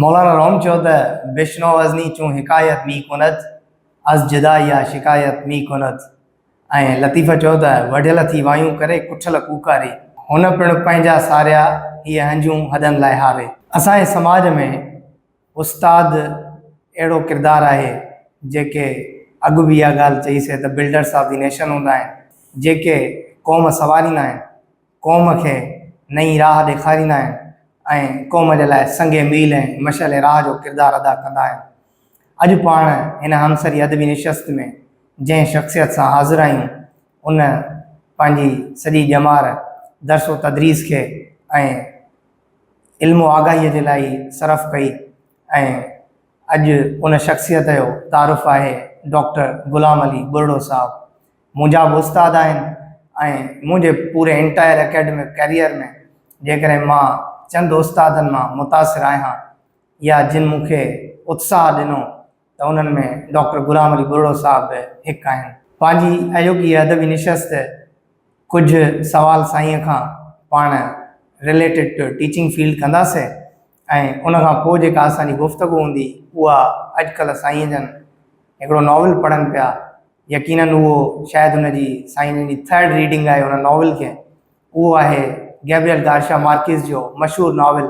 مولانا room چيو ته، بشنو ازني چون حڪايت مي ڪند، از جدائي شڪايت مي ڪند. ۽ لطيف چيو ته، وڍيل ٿي وايون ڪري، ڪٺل ڪوڪاري. هن پڻ پنهنجا ساريا، هيء هنجون هڏن لاء هاري. اسان جي سماج ۾ استاد اهڙو ڪردار آهي، جيڪي اڳ به اها ڳالهه چئي سي ته بلڊرس آف the nation هوندا آهن، جيڪي قوم سنواريندا آهن. قوم کي نئين راهه ڏيکاريندا آهن ۽ قوم جي لاء سنگ ميل ۽ مشعل راهه جو ڪردار ادا ڪندا آهن. اڄ پاڻ هن همسري ادبي نشست ۾ جنهن شخصيت سان حاضر آهيون، ان پنهنجي سڄي ڄمار درس و تدريس کي ۽ علم و آگاهيء جي لاء ئي صرف ڪئي ۽ اڄ ان شخصيت جو تعارف آهي ڊاڪٽر غلام علي ٻرڙو صاحب. منهنجا به استاد آهن ۽ منهنجي پوري انٽائر اڪيڊمڪ ڪيريئر ۾ جيڪڏهن مان چند استادن مان متاثر آهيان يا جن مون کي اتساهه ڏنو ته انهن ۾ ڊاڪٽر غلام علي ٻرڙو صاحب به هڪ آهن. پنهنجي اڄوڪي ادبي نشست ڪجهه سوال سائينء کان پاڻ رليٽيڊ ٽو ٽيچنگ فيلڊ ڪنداسين ۽ ان کان پوء جيڪا اسان جي گفتگو هوندي اها اڄڪلهه سائينء جن هڪڙو ناول پڙهن پيا يقينن اهو شايد هن جي سائين جن جي ٿرڊ ريڊنگ آهي ان ناول کي اهو آهي گيبريل گارشا مارڪيز جو مشهور novel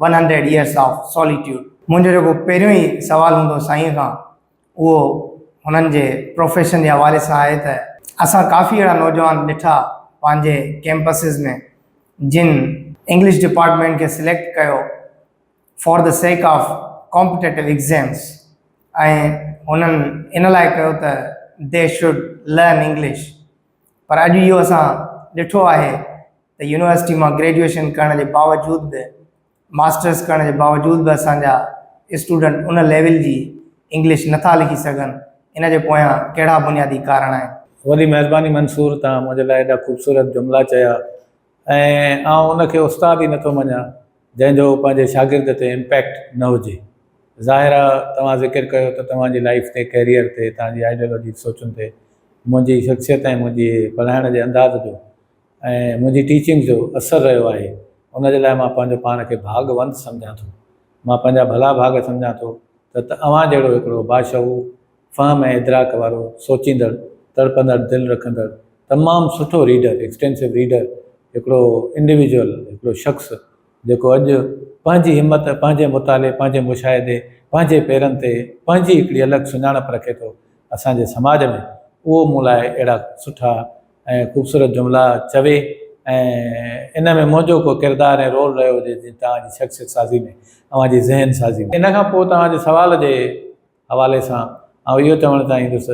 one hundred years of solitude. منهنجو جيڪو پهريون ئي سوال هوندو سائين کان اهو هنن جي پروفيشن جي حوالي سان آهي ته اسان ڪافي اهڙا نوجوان ڏٺا پنهنجي ڪيمپسز ۾ جن انگلش ڊپارٽمينٽ کي سليڪٽ ڪيو for the sake of competitive exams ۽ هنن ان لاء ڪيو ته the should learn English پر اڄ اهو اسان ڏٺو آهي ته يونيورسٽي مان گريجوئيشن ڪرڻ جي باوجود به ماسٽرس ڪرڻ جي باوجود به اسان جا اسٽوڊنٽ ان ليول جي انگلش نٿا لکي سگهن ان جي پويان ڪهڙا بنيادي ڪارڻ آهن؟ وڏي مهرباني منصور توهان منهنجي لاء ايڏا خوبصورت جملا چيا ۽ آئون ان کي استاد ئي نٿو مڃان جنهن جو پنهنجي شاگرد تي امپيڪٽ نه هجي. ظاهر آ توهان ذڪر ڪيو ته توهان جي لائيف تي، ڪيريئر تي، توهان جي آئيڊيالوجي سوچن تي منهنجي شخصيت ۽ منهنجي پڙهائڻ جي انداز جو ۽ منهنجي ٽيچنگ جو اثر رهيو آهي ان جي لاء مان پنهنجو پاڻ کي ڀاڳ وند سمجهان ٿو. مان پنهنجا ڀلا ڀاڳ سمجهان ٿو ته اوهان جهڙو هڪڙو باشعور فهم ۽ ادراڪ وارو، سوچيندڙ، تڙپندڙ دل رکندڙ، تمام سٺو ريڊر، Extensive Reader، هڪڙو انڊيويجوئل، هڪڙو شخص جيڪو اڄ پنهنجي همت، پنهنجي مطالعي، پنهنجي مشاهدي، پنهنجي پيرن تي پنهنجي هڪڙي الڳ سڃاڻپ رکي ٿو اسان جي سماج ۾ اهو مون لاء اهڙا سٺا ۽ خوبصورت جملا چوي ۽ ان ۾ منهنجو ڪو ڪردار ۽ رول رهيو هجي جي توهان جي شخصيت سازي ۾ اوهان جي ذهن سازي ۾. ان کان پوء توهان جي سوال جي حوالي سان آئون اهو چوڻ چاهيندس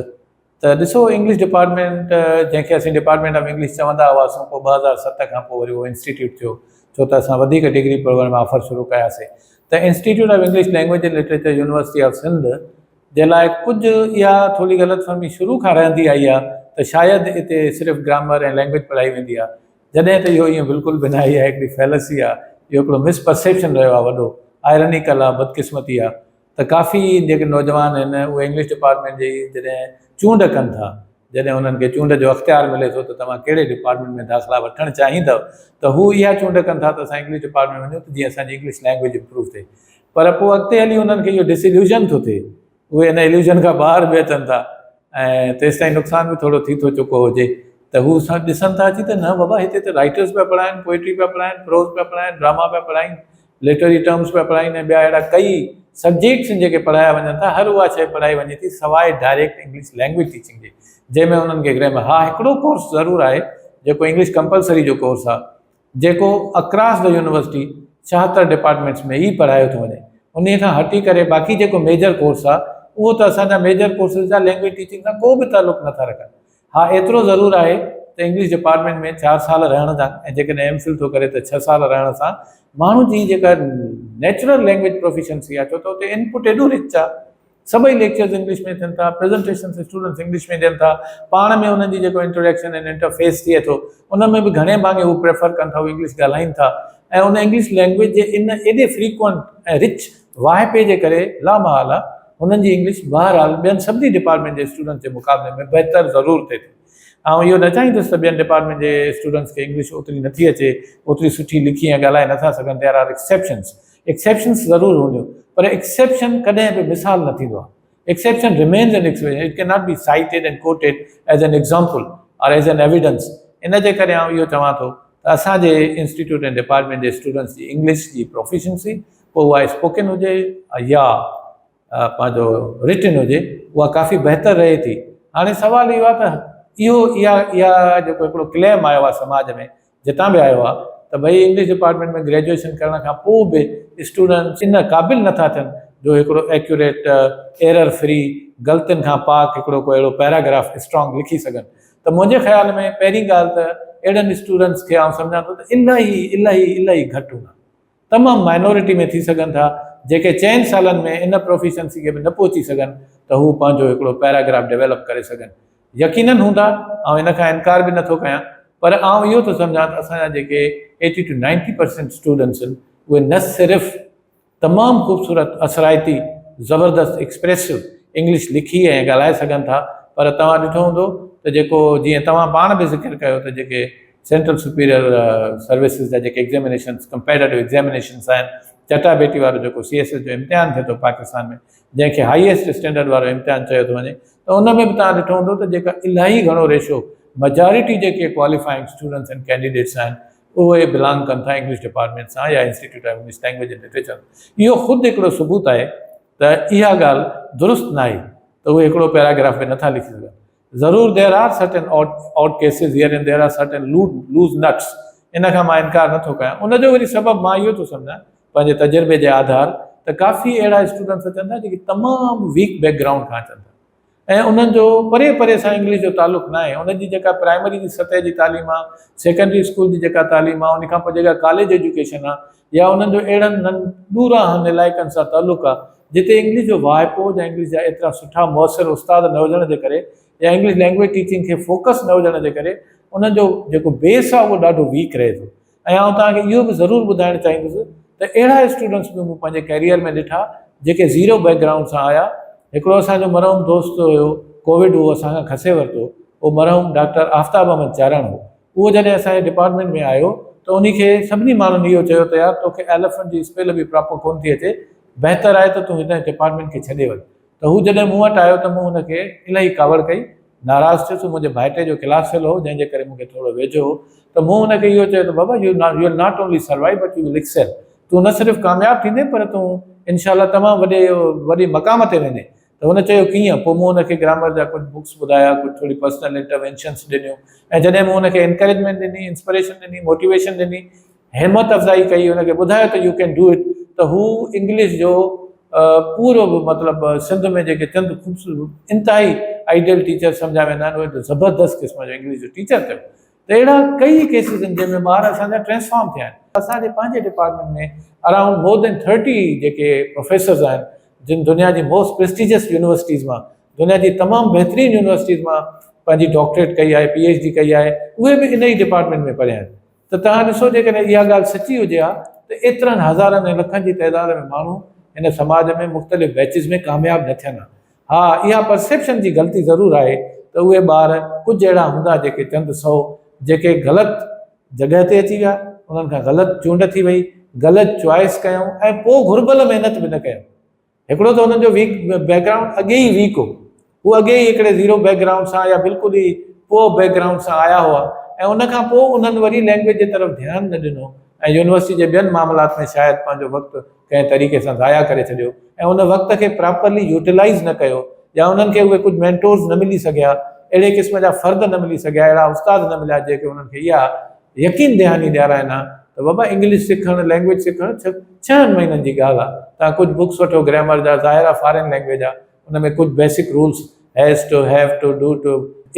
ته ڏسو انگلش ڊپارٽمينٽ جنهن کي اسين ڊپارٽمينٽ آف انگلش چوندا هئاسون پوء 2007 کان پوء وري اهو انسٽيٽيوٽ ٿيو ڇو ته اسان وڌيڪ ڊگري پروگرام آفر شروع ڪياسين ته institute of English language and literature university of Sindh جي لاء ڪجهه اها ٿوري غلط فهمي شروع کان رهندي آئي آهي ته شايد اتي صرف گرامر ۽ لينگويج پڙهائي ويندي آهي جڏهن ته اهو ائين بلڪل به ناهي اها هڪڙي فيلسي آهي اهو هڪڙو مس پرسيپشن رهيو آهي وڏو آئرنيڪل آهي بدقسمتي آهي ته ڪافي جيڪي نوجوان آهن اهي انگلش ڊپارٽمينٽ جي جڏهن چونڊ ڪن ٿا جڏهن انهن کي چونڊ جو اختيار ملي ٿو ته توهان ڪهڙي ڊپارٽمينٽ ۾ داخلا وٺڻ چاهيندؤ ته هو اها چونڊ ڪن ٿا ته اسان انگلش ڊپارٽمينٽ وڃون ته جيئن اسان جي انگلش لينگويج امپروو ٿئي پر پوء اڳتي هلي انهن کي اهو ڊس اليوزن ٿو ٿئي اهي ان اليوزن کان ٻاهر به اچن ٿا ۽ تيستائين نقصان به ٿورو ٿي ٿو چڪو هجي ته هو ڏسن ٿا اچي ته نه بابا هتي ته رائٽرس پيا پڙهائن پوئٽري پيا پڙهائن پروز پيا پڙهائن ڊراما پيا پڙهائن لٽرري ٽرمز پيا پڙهائين ۽ ٻيا اهڙا ڪئي سبجيڪٽس آهن جيڪي پڙهايا وڃن ٿا هر اها شيء پڙهائي وڃي ٿي سواء ڊائريڪٽ انگلش لينگويج ٽيچنگ جي جنهن ۾ انهن کي گرامر ها هڪڙو ڪورس ضرور آهي جيڪو انگلش ڪمپلسري جو ڪورس آهي جيڪو اڪراس the university 76 departments ۾ ئي پڙهايو ٿو وڃي انهي کان هٽي ڪري باقي جيڪو ميجر ڪورس آهي اهو ته اسان جا ميجر ڪورسز جا لينگويج ٽيچنگ سان ڪو به تعلق نٿا رکن ها ايترو ضرور آهي ته انگلش ڊپارٽمينٽ ۾ چار سال رهڻ سان ۽ جيڪڏهن ايم فل ٿو ڪري ته ڇهه سال رهڻ سان ماڻهو جي جيڪا نيچرل لينگويج پروفيشنسي آهي ڇو ته اتي انپٽ ايڏو رچ آهي سڀئي ليڪچرز انگلش ۾ ٿين ٿا پريزنٽيشنس اسٽوڊنٽس انگلش ۾ ڏين ٿا پاڻ ۾ انهن جي جيڪو انٽريڪشن ۽ انٽرفيس ٿئي ٿو ان ۾ به گهڻي ڀاڱي هو پريفر ڪن ٿا هو انگلش ڳالهائين ٿا ۽ ان انگلش لينگويج جي ان ايڏي فريڪوئنٽ ۽ رچ واهپي جي ڪري لامحاله هنن جي انگلش بهرحال ٻين سڀني ڊپارٽمينٽ جي اسٽوڊنٽس جي مقابلي ۾ بهتر ضرور ٿئي ٿي. آئون اهو نه چاهيندس ته ٻين ڊپارٽمينٽ جي اسٽوڊنٽس کي انگلش اوتري نٿي اچي، اوتري سٺي لکي ۽ ڳالهائي نٿا سگهن، There are exceptions. Exceptions ضرور هونديون پر ايڪسيپشن ڪڏهن به مثال نه ٿيندو آهي. Exception remains an exception, it can not be cited and quoted as an example or as an evidence. ان جي ڪري آئون اهو چوان ٿو ته اسان جي انسٽيٽيوٽ ۽ ڊپارٽمينٽ جي اسٽوڊنٽس جي انگلش جي پروفيشنسي پوء اها اسپوڪن هجي يا پنهنجو رٽن هجي اها ڪافي بهتر رهي ٿي. هاڻي سوال اهو آهي ته اهو اها اها جيڪو هڪڙو ڪليم آيو آهي سماج ۾ جتان به آيو آهي ته ڀئي انگلش ڊپارٽمينٽ ۾ گريجوئيشن ڪرڻ کان پوء به اسٽوڊنٽس ان قابل نٿا ٿين جو هڪڙو ايڪيوريٽ ايرر فري غلطين کان پاڪ هڪڙو ڪو اهڙو پيراگراف اسٽرانگ لکي سگهن ته منهنجي خيال ۾ پهرين ڳالهه ته اهڙن اسٽوڊنٽس کي آئون سمجهان ٿو ته الاهي الاهي الاهي گهٽ هوندا تمام مائنورٽي ۾ ٿي سگهن ٿا جيڪي چئن سالن ۾ ان پروفيشنسي کي به نه پهچي سگهن ته هو پنهنجو هڪڙو پيراگراف ڊيولپ ڪري سگهن. يقينن هوندا، آئون ان کان انڪار به نٿو ڪيان پر آئون اهو ٿو سمجهان ته اسان جا جيڪي eighty to ninety percent students آهن اهي نه صرف تمام خوبصورت اثرائتي زبردست ايڪسپريسو انگلش لکي ۽ ڳالهائي سگهن ٿا پر توهان ڏٺو هوندو ته جيڪو جيئن توهان پاڻ به ذڪر ڪيو ته جيڪي سينٽرل سپيريئر سروسز جا جيڪي ايگزيمينيشنز ڪمپيٽيٽو ايگزيمينيشنز آهن چٽا ڀيٽي وارو جيڪو سي ايس ايس جو امتحان ٿئي ٿو پاڪستان ۾ جنهن کي هائيسٽ اسٽينڊرڊ وارو امتحان چيو ٿو وڃي ته ان ۾ به توهان ڏٺو هوندو ته جيڪا الاهي گهڻو ريشو ميجارٽي جيڪي ڪواليفائنگ اسٽوڊنٽس ۽ ڪينڊيڊيٽس آهن اهي بلانگ ڪن ٿا انگلش ڊپارٽمينٽ سان يا institute of English language and literature. اهو خود هڪڙو ثبوت آهي ته اها ڳالهه درست ناهي ته اهي هڪڙو پيراگراف به نٿا لکي سگهن. ضرور there are certain odd cases here and there are certain loose nuts ان کان مان انڪار نٿو ڪيان. ان جو وري سبب مان اهو ٿو سمجهان پنهنجي تجربي جي آڌار ته ڪافي اهڙا اسٽوڊنٽس اچن ٿا جيڪي تمام ويڪ بيڪ گرائونڊ کان اچن ٿا. ۽ انهن جو پري پري سان انگلش جو تعلق ناهي انهن جي جيڪا پرائمري جي سطح جي تعليم آ سيڪنڊري اسڪول جي جيڪا تعليم آ ان کان پوء جيڪا ڪاليج ايجوڪيشن آ يا انهن جو اهڙن نن ڏوراهن علائقن سان تعلق آ جتي انگلش جو واهپو يا انگلش جا ايترا سٺا موثر استاد نه هجڻ جي ڪري يا انگلش لينگويج ٽيچنگ کي فوڪس نه هجڻ جي ڪري انهن جو جيڪو بيس آ اهو ڏاڍو ويڪ رهي ٿو. ۽ آئون توهان کي اهو به ضرور ٻڌائڻ چاهيندس ته اهڙا اسٽوڊنٽس به مون پنهنجي ڪيريئر ۾ ڏٺا جيڪي زيرو بيڪ گرائونڊ سان آيا. هڪڙو اسان جو مرحوم دوست هيو ڪووڊ اهو اسان کان کسي ورتو اهو مرحوم ڊاڪٽر آفتاب احمد چارڻ هو اهو جڏهن اسان جي ڊپارٽمينٽ ۾ آيو ته انهي کي سڀني ماڻهن اهو چيو ته يار توکي ايلفنٽ جي اسپيل به پراپر ڪونه ٿي اچي بهتر آهي ته تون هن ڊپارٽمينٽ کي ڇڏي وڃ ته هو جڏهن مون وٽ آيو ته مون هن کي الاهي ڪاوڙ ڪئي، ناراض ٿيس، هو منهنجي ڀائٽي جو ڪلاس فيلو هو، جنهن جي ڪري مون کي ٿورو ويجهو هو، ته مون هن کي اهو چيو ته بابا you will not only survive but you will excel, تون نه صرف ڪامياب ٿيندين پر تون انشاء الله تمام وڏي وڏي مقام تي ويندين. ته هن چيو ڪيئن؟ پوء مون هن کي گرامر جا ڪجهه بڪس ٻڌايا، ڪجهه ٿوري پرسنل انٽروينشنس ڏنيون ۽ جڏهن مون هن کي انڪريجمينٽ ڏني، انسپريشن ڏني، موٽيويشن ڏني، همت افزائي ڪئي هن کي ٻڌايو ته يو can do it ته هو انگلش جو پورو مطلب سنڌ ۾ جيڪي چند خوبصورت انتهائي آئيڊيل ٽيچر سمجهيا ويندا آهن اهي زبردست قسم جو انگلش جو ٽيچر ٿيو ته اهڙا ڪئي ڪيسز آهن جنهن ۾ ٻار اسان جا ٽرانسفارم ٿيا آهن. اسان جي پنهنجي department ۾ around more than thirty جيڪي پروفيسرز آهن جن دنيا جي موسٽ پريسٽيجس يونيورسٽيز مان دنيا جي تمام بهترين يونيورسٽيز مان پنهنجي ڊاڪٽريٽ ڪئي آهي پي ايڇ ڊي ڪئي آهي اهي به ان ئي ڊپارٽمينٽ ۾ پڙهيا آهن. ته توهان ڏسو جيڪڏهن اها ڳالهه سچي هجي ها ته ايترن هزارن ۽ لکن جي تعداد ۾ ماڻهو هن سماج ۾ مختلف بيچز ۾ ڪامياب نه ٿين ها. ها اها پرسيپشن جي غلطي ضرور آهي ته اهي ٻار ڪجهه اهڙا هوندا جيڪي چند سئو جيڪي غلط جڳهه تي اچي ويا انهن کان غلط چونڊ ٿي وئي غلط چوائس ڪيائون ۽ پوء گهربل محنت به نه ڪيائون. هڪڙو ته هنن جو ويڪ بيڪ گرائونڊ اڳي ئي ويڪ هو، هو اڳي ئي هڪڙي زيرو بيڪ گرائونڊ سان يا بلڪل ئي پوئر بيڪ گرائونڊ سان آيا هئا ۽ ان کان پوء انهن وري لينگويج جي طرف ڌيان نه ڏنو ۽ يونيورسٽي جي ٻين معاملات ۾ شايد پنهنجو وقت ڪنهن طريقي سان ضايع ڪري ڇڏيو ۽ ان وقت کي پراپرلي يوٽيلائيز نه ڪيو يا انهن کي اهي ڪجهه مينٽورز نه ملي سگهيا، اهڙي قسم جا فرد نه ملي سگهيا، اهڙا استاد نه مليا جيڪي انهن کي اها يقين دهاني ڏيارائين ها ته بابا انگلش سکڻ، لينگويج سکڻ ڇهن مهينن جي ڳالهه آ، توهان ڪجهه بڪس وٺو گرامر جا، ظاهر آ فارين لينگويج آ، ان ۾ ڪجهه basic rules has to, have to, do to,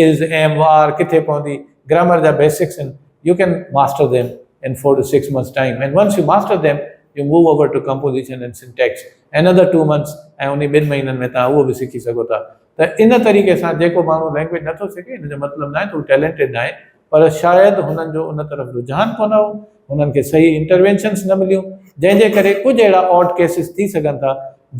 is, am, are ڪٿي پوندي، گرامر جا بيسڪس آهن، you can master them in four to six months time and once you master them you move over to composition and syntax another two months ۽ انهي ٻن مهينن ۾ توهان اهو به سکي سگهو ٿا ته ان طريقي سان جيڪو ماڻهو لينگويج نٿو سکي ان جو مطلب ناهي ته هو ٽيلنٽيڊ ناهي پر شايد هنن جو ان طرف رجحان ڪونه هو، هنن کي صحيح انٽروينشنس نه مليون، جنهن جي ڪري ڪجهه اهڙا آڊ ڪيسز ٿي سگهن ٿا،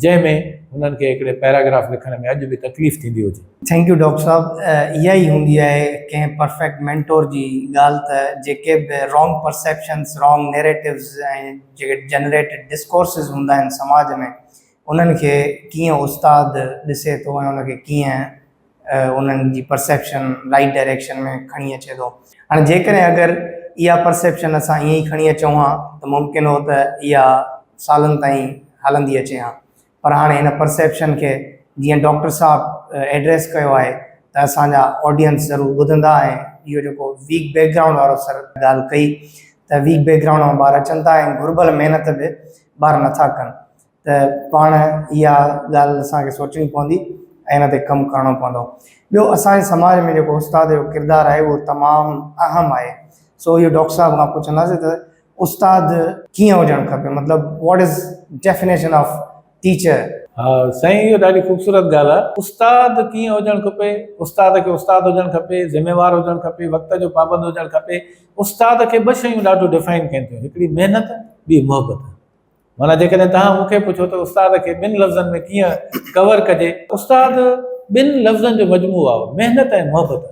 جنهن ۾ هنن کي هڪڙي پيراگراف لکڻ ۾ اڄ به تڪليف ٿيندي هجي. Thank you doctor صاحب اها ئي هوندي آهي ڪنهن پرفيڪٽ مينٽور جي ڳالهه ته جيڪي به رانگ پرسيپشنس رانگ نيريٽوز ۽ جيڪي جنريٽيڊ ڊسڪورسز هوندا آهن سماج ۾ انهن کي ڪيئن استاد ڏسي ٿو ۽ ان کي ڪيئن انهن جي پرسيپشن رائيٽ ڊائريڪشن ۾ کڻي اچي ٿو. هاڻي جيڪڏهن اگر اها پرسيپشن اسان ائين ئي کڻي اچون ها ته ممڪن هو ته اها سالن تائين هلندي اچي ها پر هاڻي هن پرسيپشن کي جيئن ڊاڪٽر صاحب ايڊريس ڪيو آهي ته اسان جا آڊينس ضرور ٻڌندا ۽ اهو جيڪو ويڪ بيڪ گرائونڊ وارو سر ڳالهه ڪئي ته ويڪ بيڪ گرائونڊ مان ٻار اچن ٿا ۽ گهربل محنت به ٻار نٿا ڪن ته پاڻ اها ڳالهه اسان کي سوچڻي پوندي ۽ ان تي ڪم ڪرڻو پوندو. ٻيو اسان جي سماج ۾ جيڪو استاد جو ڪردار آهي اهو تمام اهم آهي سو اهو ڊاڪٽر صاحب کان پڇنداسين ته استاد ڪيئن هجڻ کپي مطلب what is definition of teacher. ها سائين اهو ڏاڍي خوبصورت ڳالهه آهي. استاد ڪيئن هجڻ کپي، استاد کي استاد هجڻ کپي، ذميوار هجڻ کپي، وقت جو پابند هجڻ کپي. استاد کي ٻه شيون ڏاڍو ڊفائن ڪن ٿيون هڪڙي محنت ٻي محبت. معنيٰ جيڪڏهن توهان مون کي پڇو ته استاد کي ٻن لفظن ۾ ڪيئن ڪور ڪجي؟ استاد ٻن لفظن جو مجموعو آهي، محنت ۽ محبت.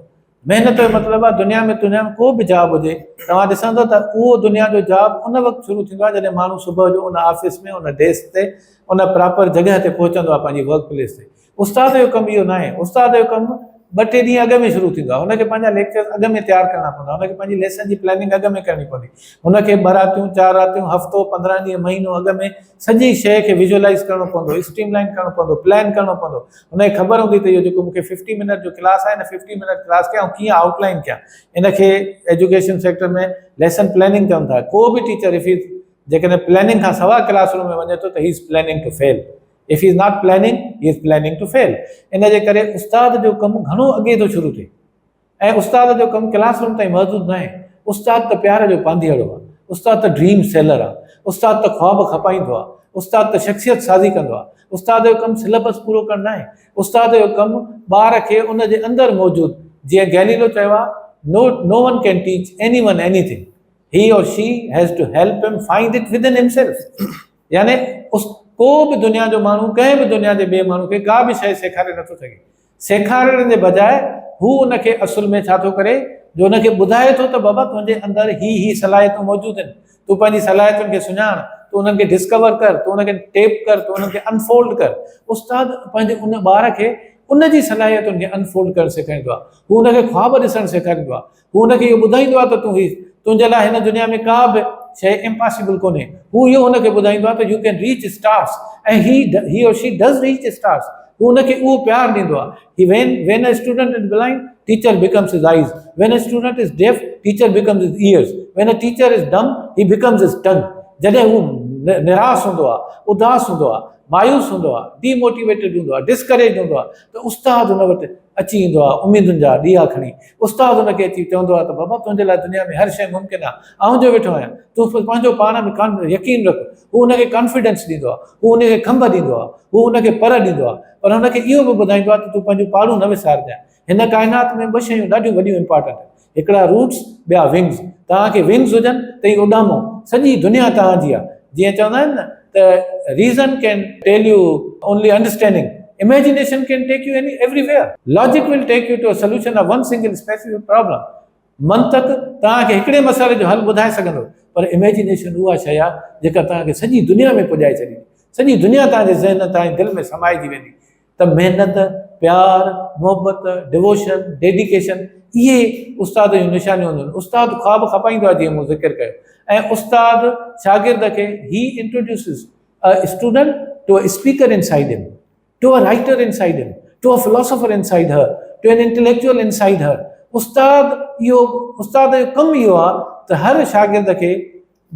محنت جو مطلب آهي دنيا ۾ دنيا ۾ ڪو به جاب هجي، توهان ڏسندو ته اهو دنيا جو جاب ان وقت شروع ٿيندو آهي جڏهن ماڻهو صبح جو ان آفيس ۾ ان ڊيسڪ تي ان پراپر جڳهه تي پهچندو آهي پنهنجي ورڪ پليس تي. استاد جو ڪم اهو ناهي، استاد جو ڪم ٻه ٽي ڏينهن اڳ ۾ شروع ٿيندو آهي، هن کي پنهنجا ليڪچرز اڳ ۾ تيار ڪرڻا پوندا، هن کي پنهنجي ليسن جي پلاننگ اڳ ۾ ڪرڻي پوندي، هن کي ٻه راتيون، چار راتيون، هفتو، 15 ڏينهن، مهينو اڳ ۾ سڄي شيء کي ويزوالائيز ڪرڻو پوندو، اسٽريم لائن ڪرڻو پوندو، پلان ڪرڻو پوندو، هن کي خبر هوندي ته اهو جيڪو مون کي ففٽي منٽ جو ڪلاس آهي، ان ففٽي منٽ ڪلاس کي آئون ڪيئن آئوٽ لائن ڪيان، ان کي ايجوڪيشن سيڪٽر ۾ ليسن پلاننگ چون ٿا، ڪو به ٽيچر if he جيڪڏهن پلاننگ کان سوا ڪلاس روم ۾ وڃي ٿو ته he is planning to fail. If he is not planning, he is planning to fail. ان جي ڪري استاد جو ڪم گهڻو اڳي ٿو شروع ٿئي ۽ استاد جو ڪم ڪلاس روم تائين محدود ناهي. استاد ته پيار جو پانڌيئڙو آهي، استاد ته ڊريم سيلر آهي، استاد ته خواب کپائيندو آهي، استاد ته شخصيت سازي ڪندو آهي. استاد جو ڪم سليبس پورو ڪرڻ ناهي، استاد جو ڪم ٻار کي ان جي اندر موجود جيئن گيليلو چيو آهي no no one can teach anyone anything he or she has to help him find it within himself. يعني ڪو به دنيا جو ماڻهو ڪنهن به دنيا جي ٻئي ماڻهو کي ڪا به شيء سيکاري نٿو سگهي. سيکارڻ جي بجاء هو ان کي اصل ۾ ڇا ٿو ڪري جو ان کي ٻڌائي ٿو ته بابا تنهنجي اندر هي هي صلاحيتون موجود آهن، تون پنهنجي صلاحيتن کي سڃاڻ، تون انهن کي ڊسڪور ڪر، تون انهن کي ٽيپ ڪر، تون انهن کي انفولڊ ڪر. استاد پنهنجي ان ٻار کي ان جي صلاحيتن کي انفولڊ ڪرڻ سيکاريندو آهي. هو ان کي خواب ڏسڻ سيکاريندو آهي. هو ان کي اهو ٻڌائيندو آهي ته تون هي تنهنجي لاء هن دنيا ۾ ڪا به شيء امپاسيبل ڪونهي. هو اهو هن کي ٻڌائيندو آهي ته you can reach stars ۽ he he or she does reach stars. هو ان کي اهو پيار ڏيندو آهي. He when when a student is blind teacher becomes his eyes when a student is deaf teacher becomes his ears when a teacher is dumb he becomes his tongue. جڏهن هو نراس هوندو آهي، اداس هوندو آهي، مايوس هوندو آهي، ڊي موٽيويٽيڊ هوندو آهي، ڊسڪريجڊ هوندو آهي ته استاد هن وٽ اچي ايندو آهي اميدن جا ڏيئا کڻي. استاد ان کي اچي چوندو آهي ته بابا تنهنجي لاء دنيا ۾ هر شيء ممڪن آهي، آئون جو ويٺو آهيان، تون پنهنجو پاڻ ۾ يقين رک. هو ان کي ڪانفيڊنس ڏيندو آهي، هو ان کي کنڀ ڏيندو آهي، هو ان کي پر ڏيندو آهي، پر هن کي اهو به ٻڌائيندو آهي ته تون پنهنجون پاڙون نه وسارجانء. هن ڪائنات ۾ ٻه شيون ڏاڍيون وڏيون امپارٽنٽ آهن، هڪڙا روٽس ٻيا ونگز. توهان کي ونگز هجن ته ئي اڏامو، سڄي دنيا توهان جي آهي. جيئن چوندا آهن نه ته reason can tell you only understanding, imagination can take you everywhere, logic will take you to a solution of one single specific problem. منطق توهان کي هڪڙي مسئلي جو حل ٻڌائي سگهندو پر اميجينيشن اها شيء آهي جيڪا توهان کي سڄي دنيا ۾ پڄائي ڇڏيندي، سڄي دنيا توهان جي ذهن توهان جي دل ۾ سمائجي ويندي. ته محنت، پيار، محبت، ڊووشن، ڊيڊيڪيشن اهي استاد جون نشانيون هونديون آهن. استاد خواب کپائيندو آهي جيئن مون ذڪر ڪيو ۽ استاد شاگرد کي he introduces a student to a speaker inside him, to a writer inside him, to a philosopher inside her, to an intellectual inside her. استاد اهو استاد جو ڪم اهو آهي ته هر شاگرد کي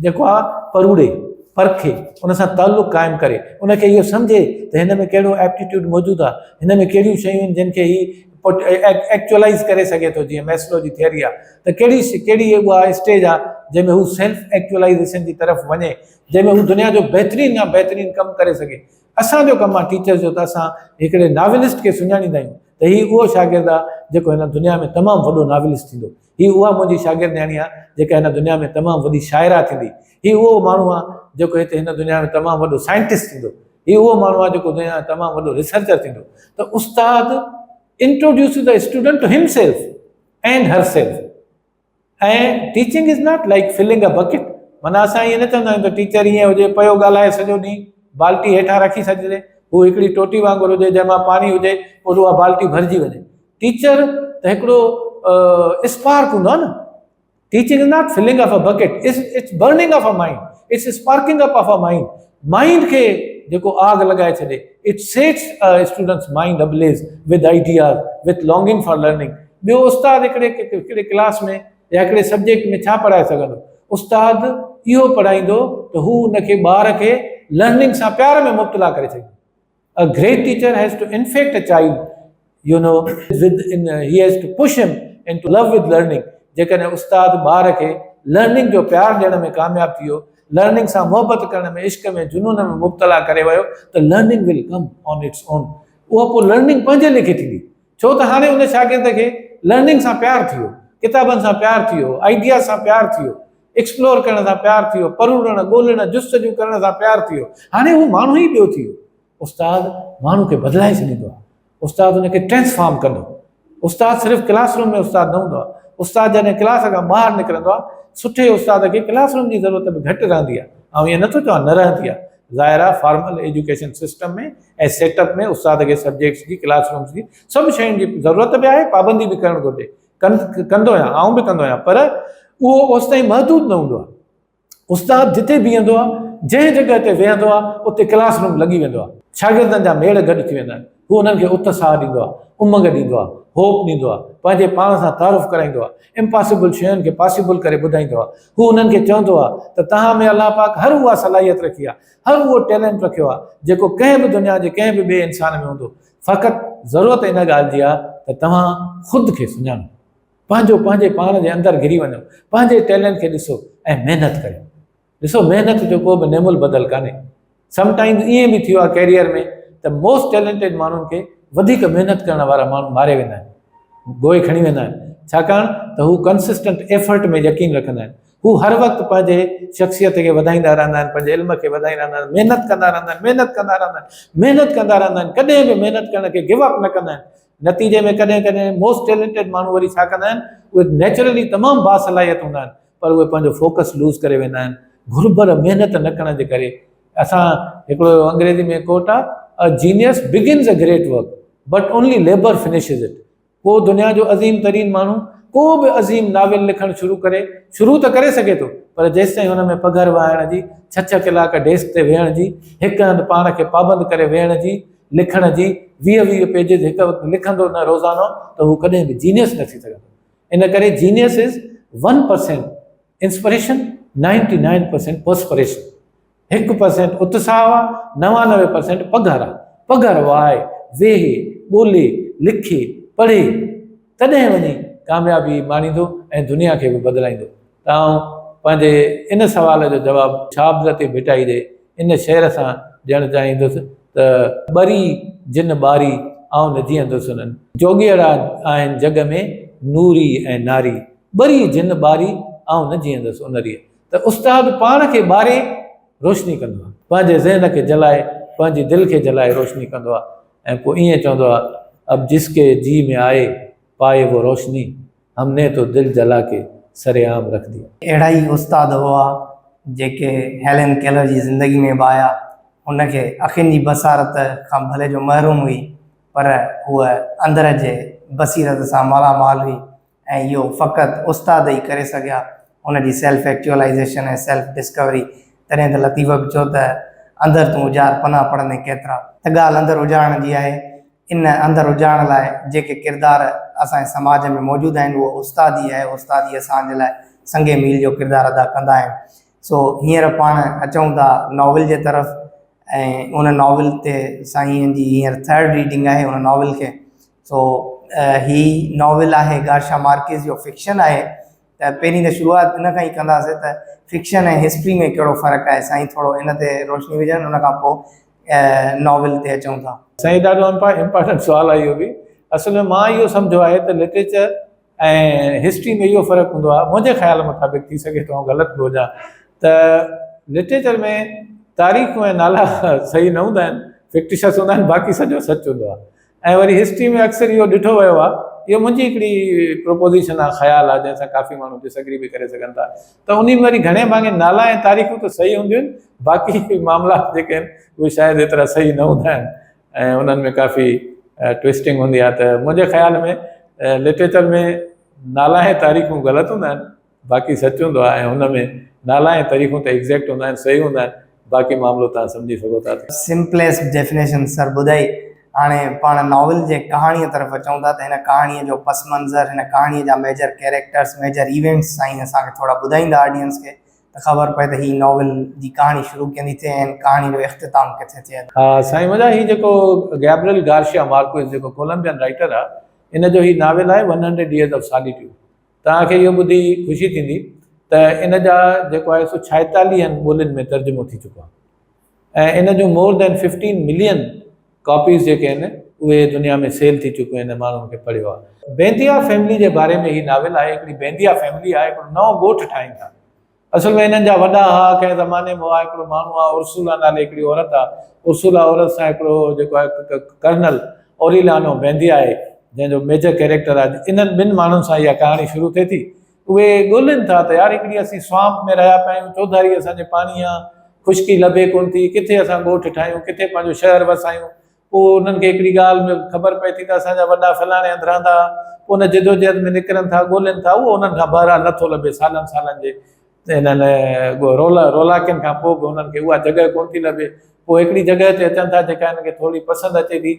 جيڪو آ پروڙي، پرکي، ان سان تعلق قائم ڪري، ان کي اهو سمجهي ته هن ۾ ڪهڙو ايپٽيٽيوڊ موجود آ، هن ۾ ڪهڙيون شيون آهن جن کي هي ايڪچوئلائيز ڪري سگهي ٿو، جيئن ميسلو جي ٿيوري آ ته ڪهڙي ڪهڙي اها اسٽيج آ جنهن ۾ هو سيلف ايڪچوئلائيزيشن جي طرف وڃي، جنهن ۾ هو دنيا جو بهترين کان بهترين ڪم ڪري سگهي. اسان جو ڪم آ ٽيچرز جو ته اسان هڪڙي ناولسٽ کي سڃاڻيندا آهيون ته هي اهو شاگرد آ جيڪو هن دنيا ۾ تمام وڏو ناولسٽ ٿيندو. هي اها منهنجي شاگردياڻي آ جيڪا هن دنيا ۾ تمام وڏي شاعره ٿيندي. هي اهو ماڻهو آ جيڪو هتي هن دنيا ۾ تمام وڏو سائنٽسٽ ٿيندو. هي اهو ماڻهو آ جيڪو دنيا ۾ تمام وڏو ريسرچر ٿيندو. ته استاد introduces the student to himself and herself ۽ teaching is not like filling a bucket معنيٰ اسان ائين نه چوندا آهيون ته ٽيچر ائين هجي پيو ڳالهائي سڄو ڏينهن بالٽي هيٺان رکي ڇڏجي. هو هڪڙي ٽوٽي وانگر هجي جنهن مان پاڻي هجي پوء اها بالٽي ڀرجي وڃي. ٽيچر ته هڪڙو اسپارڪ هوندو آهي نه. Teaching is not filling of a bucket, it's burning of a mind, it's sparking up of a mind. Mind کي جيڪو آگ لڳائي ڇڏي. It sets a student's mind ablaze with ideas, with longing for learning. ٻيو استاد هڪڙي هڪڙي class ۾ يا هڪڙي سبجيڪٽ ۾ ڇا پڙهائي سگهندو؟ استاد اهو پڙهائيندو ته هو ان کي ٻار کي لرننگ سان پيار ۾ مبتلا ڪري ڇڏيندو. A great teacher has to infect a child you know with in he has to push him into love with learning. جيڪڏهن استاد ٻار کي لرننگ جو پيار ڏيڻ ۾ ڪامياب ٿي ويو، لرننگ سان محبت ڪرڻ ۾ عشق ۾ جنون ۾ مبتلا ڪري ويو ته learning will come on its own. اها پوء لرننگ پنهنجي ليکي ٿيندي. ڇو ته هاڻي ان شاگرد کي لرننگ سان پيار ٿي ويو، ڪتابن سان پيار ٿي ويو، آئيڊياز سان پيار ٿي ويو، ايڪسپلور ڪرڻ سان پيار ٿي ويو، پروڙڻ، ڳولڻ، جستجو ڪرڻ سان پيار ٿي ويو. هاڻي هو ماڻهو ئي ٻيو ٿي ويو. استاد ماڻهو کي بدلائي ڇڏيندو آهي. استاد ان کي ٽرانسفارم ڪندو. استاد صرف ڪلاس روم ۾ استاد نه هوندو آهي. استاد جڏهن ڪلاس کان ٻاهر نڪرندو آهي، سٺي استاد کي ڪلاس روم جي ضرورت به گهٽ رهندي آهي. آئون ائين نٿو چوان نه رهندي آهي. ظاهر آهي formal education system ۾ ۽ set up ۾ استاد کي سبجيڪٽس جي، ڪلاس رومز جي، سڀ شين جي ضرورت به آهي، پابندي به ڪرڻ گهرجي. ڪندو آهيان، آئون به ڪندو آهيان، پر اهو اوستائين محدود نه هوندو آهي. استاد جتي بيهندو آهي، جنهن جڳهه تي ويهندو آهي، اتي ڪلاس روم لڳي ويندو آهي. شاگردن جا ميڙ گڏ ٿي ويندا آهن. هو انهن کي اتساهه ڏيندو آهي، امنگ ڏيندو آهي، هوپ ڏيندو آهي، پنهنجي پاڻ سان تعارف ڪرائيندو آهي، امپاسيبل شين کي پاسيبل ڪري ٻڌائيندو آهي. هو انهن کي چوندو آهي ته توهان ۾ الله پاڪ هر اها صلاحيت رکي آهي، هر اهو ٽيلنٽ رکيو آهي، جيڪو ڪنهن به دنيا جي ڪنهن به ٻئي انسان ۾ هوندو. فقط ضرورت ان ڳالهه جي آهي ته توهان خود کي سڃاڻو. پنهنجو پنهنجي پاڻ جي اندر گهري وڃو، پنهنجي ٽيلنٽ کي ڏسو ۽ محنت ڪريو. ڏسو محنت جو ڪو به نعم البدل ڪانهي. سم ٽائيمز ائين به ٿيو آهي ڪيريئر ۾ ته موسٽ ٽيلنٽيڊ ماڻهن کي وڌيڪ محنت ڪرڻ وارا ماڻهو ماري ويندا آهن، گوء کڻي ويندا آهن، ڇاڪاڻ ته هو ڪنسسٽنٽ ايفرٽ ۾ يقين رکندا آهن. هو هر وقت پنهنجي شخصيت کي وڌائيندا رهندا آهن، پنهنجي علم کي وڌائيندا رهندا آهن، محنت ڪندا رهندا آهن، محنت ڪندا رهندا آهن، محنت ڪندا رهندا آهن، ڪڏهن به محنت ڪرڻ کي گيو اپ نه ڪندا آهن. نتيجي ۾ ڪڏهن ڪڏهن موسٽ ٽيلنٽيڊ ماڻهو وري ڇا ڪندا آهن، اهي نيچرلي تمام باصلاحيت هوندا آهن پر اهي پنهنجو فوڪس لوز ڪري ويندا آهن گهربل محنت نه ڪرڻ جي ڪري. اسان هڪڙو انگريزي ۾ ڪوٽ آهي، A genius begins a great work but only labour finishes it. ڪو دنيا جو عظيم ترين ماڻهو ڪو به عظيم ناول لکڻ شروع ڪري، شروع ته ڪري سگهي ٿو پر جيستائين هن ۾ پگهر وهائڻ جي، ڇهه ڇهه ڪلاڪ ڊيسڪ تي ويهڻ جي، هڪ هنڌ پاڻ کي پابند ڪري ويهڻ جي، لکڻ جي، 20 20 پيجز هڪ وقت لکندو نه روزانو ته هو ڪڏهن به جينيس نه ٿي سگهندو. ان ڪري genius is one percent inspiration, ninety nine percent perspiration. 1% اتساهه آ، 99% پگهر آ. پگهر وهائي، ويهي، ڳولي، لکي، پڙهي، تڏهن وڃي ڪاميابي ماڻيندو ۽ دنيا کي به بدلائيندو. ته آئون پنهنجي ان سوال جو جواب شاهه عبداللطيف ڀٽائي جي ان شعر سان ڏيڻ چاهيندس ته. ٻري جن ٻاري، آئون نه جيئندس انهن. جوڳيئڙا آهن جڳ ۾، نوري ۽ ناري. ٻري جن ٻاري، آئون نه جيئندس ان ريء. ته استاد پاڻ کي ٻاري روشني ڪندو آهي، پنهنجي ذهن کي جلائي، پنهنجي دل کي جلائي روشني ڪندو آهي ۽ پوء ائين چوندو آهي، اب جس ڪي جي ۾ آئي پائي وو روشني، هم ني تو دل جلا ڪي سر عام رک ديا. اهڙا ئي استاد هئا جيڪي هيلن ڪيلر جي زندگي ۾ به آيا. هن کي اکين جي بصارت کان ڀلي جو محروم هئي پر هوء اندر جي بصيرت سان مالا مال هئي. ۽ اهو فقط استاد ئي ڪري سگهيا، ان جي سيلف ايڪچوئلائيزيشن ۽ سيلف ڊسڪوري، تڏهن ته لطيف به چيو ته اندر تون اجار پناهه پڙهندين ڪيترا. ته ڳالهه اندر اجارڻ جي آهي، ان اندر اجارڻ لاء جيڪي ڪردار اسان جي سماج ۾ موجود آهن اهو استاد ئي آهي، استاد ئي اسان جي لاء سنگ ميل جو ڪردار ادا ڪندا آهن. سو هينئر پاڻ اچون ٿا ناول جي طرف ۽ ان ناول تي سائين جي هينئر ٿرڊ ريڊنگ آهي ان ناول کي سو هي ناول آهي گارشا مارڪيز جو فڪشن آهي ته پهرين ته شروعات ان کان ئي ڪنداسين ته فڪشن ۽ هسٽري ۾ ڪهڙو فرق آهي سائين ٿورو ان تي روشني وجهن ان کان پوء ناول تي اچون ٿا. سائين ڏاڍو امپارٽنٽ سوال آهي اهو به اصل ۾ مان اهو سمجهيو آهي ته لٽريچر ۽ هسٽري ۾ اهو فرق هوندو آهي منهنجي خيال مطابق ٿي سگهي ٿو آئون غلط به هجان ته لٽريچر ۾ تاريخون ۽ نالا صحيح نه هوندا آهن فڪٽشس هوندا آهن باقي سڄو سچ هوندو آهي ۽ وري هسٽري ۾ اڪثر اهو ڏٺو ويو آهي اهو منهنجي هڪڙي پروپوزيشن آهي خيال آهي جنهن سان ڪافي ماڻهو ڊس اگري به ڪري سگهن ٿا ته انهي ۾ وري گهڻي ڀاڱي نالا ۽ تاريخون ته صحيح هونديون آهن باقي معاملات جيڪي آهن اهي شايد ايترا صحيح نه هوندا آهن. ۽ انهن ۾ ڪافي ٽوئسٽنگ هوندي آهي ته منهنجي خيال ۾ لٽريچر ۾ نالا ۽ تاريخون غلط هوندا آهن باقي سچ هوندو آهي ۽ هن ۾ نالا ۽ تاريخون ته ايگزيڪٽ هوندا آهن صحيح هوندا آهن باقي معاملو توهان سمجهي سگهو ٿا ته. سمپليسٽ ڊيفينيشن سر ٻڌائي. هاڻي پاڻ ناول جي ڪهاڻيء طرف اچون ٿا ته هن ڪهاڻيء جو پس منظر، هن ڪهاڻيء جا ميجر ڪيريڪٽرس، ميجر ايونٽس سائين اسان کي ٿورا ٻڌائيندا آڊينس کي ته خبر پئي ته هي ناول جي ڪهاڻي شروع ڪيئن ٿي ٿئي ۽ هن ڪهاڻي جو اختتام ڪٿي ٿئي ٿو. ها سائين منهنجا هي جيڪو گيبريل گارشيا مارڪوئز جيڪو ڪولمبين رائيٽر آ ان جو هي ناول آهي one hundred years of solitude توهان کي اهو ٻڌي خوشي ٿيندي ته ان جا جيڪو آهي سو ڇائيتاليهن ٻولين ۾ ترجمو ٿي چڪو آهي ۽ ان جون مور دين ففٽين ملين ڪاپيز جيڪي آهن اهي دنيا ۾ سيل ٿي چڪيون آهن ماڻهن کي پڙهيو آهي. بينديا فيملي جي باري ۾ هي ناول آهي هڪڙي بينديا فيملي آهي هڪڙو نئون ڳوٺ ٺاهين ٿا اصل ۾ هنن جا وڏا ها، ڪنهن زماني ۾ هئا، هڪڙو ماڻهو ها، ارسولا نالي هڪڙي عورت ها، ارسولا عورت سان هڪڙو جيڪو آهي ڪرنل اوريلانو بيندي آهي، جنهن جو ميجر ڪيريڪٽر آهي، انهن ٻن ماڻهن سان اها ڪهاڻي شروع ٿئي ٿي. اهي ڳولين ٿا ته يار هڪڙي اسين سوامپ ۾ رهيا پيا آهيون، چوڌاري اسان جي پاڻي آ، خشڪي لڀي ڪونه ٿي، ڪٿي اسان ڳوٺ ٺاهيون، ڪٿي پنهنجو شهر وسايون، پوء انهن کي هڪڙي ڳالهه ۾ خبر پئي ٿي ته اسان جا وڏا فلاڻي هنڌ رهندا ها، پوء ان جدوجهد ۾ نڪرن ٿا، ڳولين ٿا، اهو انهن کان بهرحال نٿو لڀي، سالن سالن جي انهن رولاڪين کان پوء به انهن کي اها جڳهه ڪونه ٿي لڀي، پوء هڪڙي جڳهه تي اچن ٿا جيڪا هنن کي ٿوري پسند اچي ٿي،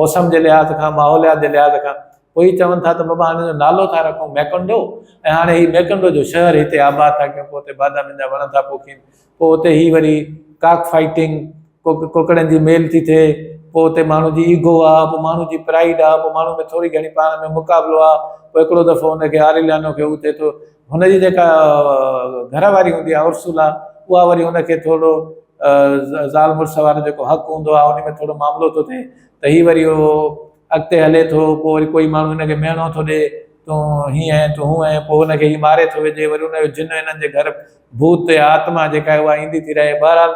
موسم جي لحاظ کان، ماحوليات جي لحاظ کان، پوء هي چون ٿا ته بابا هاڻي ان جو نالو ٿا رکون ميڪنڊو ۽ هاڻي هي ميڪنڊو جو شهر هتي آباد ٿا ڪيون، پوء اتي بادامين جا وڻ ٿا پوکين، پوء اتي هي وري ڪاڪ فائيٽنگ، ڪڪڙن جي ميل ٿي ٿئي، پوء اتي ماڻهو جي ايگو آ، پوء ماڻهو جي پرائيڊ آ، پوء ماڻهو ۾ ٿوري گهڻي پاڻ ۾ مقابلو آ، پوء هڪڙو دفعو هن کي آريليانو کي هو ٿئي ٿو، هن جي جيڪا گهر واري هوندي آ ارسولا اها وري هن کي ٿورو زال مڙس وارو جيڪو حق هوندو آ ان ۾ ٿورو معاملو ٿو ٿئي ته هي وري اهو اڳتي هلي ٿو، پوء وري ڪوئي ماڻهو هن کي مهڻو ٿو ڏئي، تون هيئن آهين، تون هونئن آهين، پوء هن کي هي ماري ٿو وجهي، وري ان جو جن هنن جي گهر ڀوت يا آتما جيڪا آهي اها ايندي ٿي رهي. بهرحال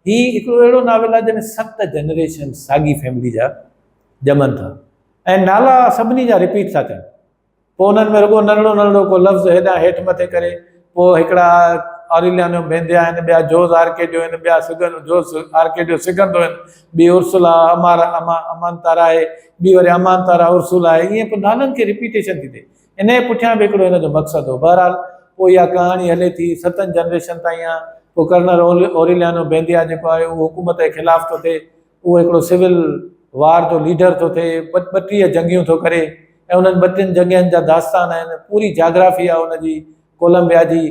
هي هڪڙو اهڙو ناول آهي جنهن ۾ ست جنريشن ساڳي فيملي جا ڄمن ٿا ۽ نالا سڀني جا رپيٽ ٿا ٿين. پوء انهن ۾ رڳو ننڍڙو ننڍڙو ڪو لفظ هيڏانهن هيٺ مٿي ڪري پوء هڪڙا آريليانو بينديا آهن، ٻيا جوز آرڪيڊيو آهن، ٻيا سگن جوز آرڪيڊيو سگندو آهن، ٻي ارسولا امار امانتارا آهي، ٻي وري امانتارا ارسولا آهي، ائين پوء نالن کي رپيٽيشن ٿي ٿئي. انهيء پٺيان به هڪڙو هن جو مقصد هو. بهرحال پوء اها ڪهاڻي هلي ٿي، ستن جنريشن تائين آ. پوء ڪرنل اوريليانو بينديا جيڪو آهي اهو حڪومت جي خلاف ٿو ٿئي. اهو هڪڙو سول وار جو ليڊر ٿو ٿئي، 32 جنگيون ٿو ڪري ۽ انهن ٻٽن جنگين جا داستان آهن. پوري جاگرافي آهي ان جي ڪولمبيا جي.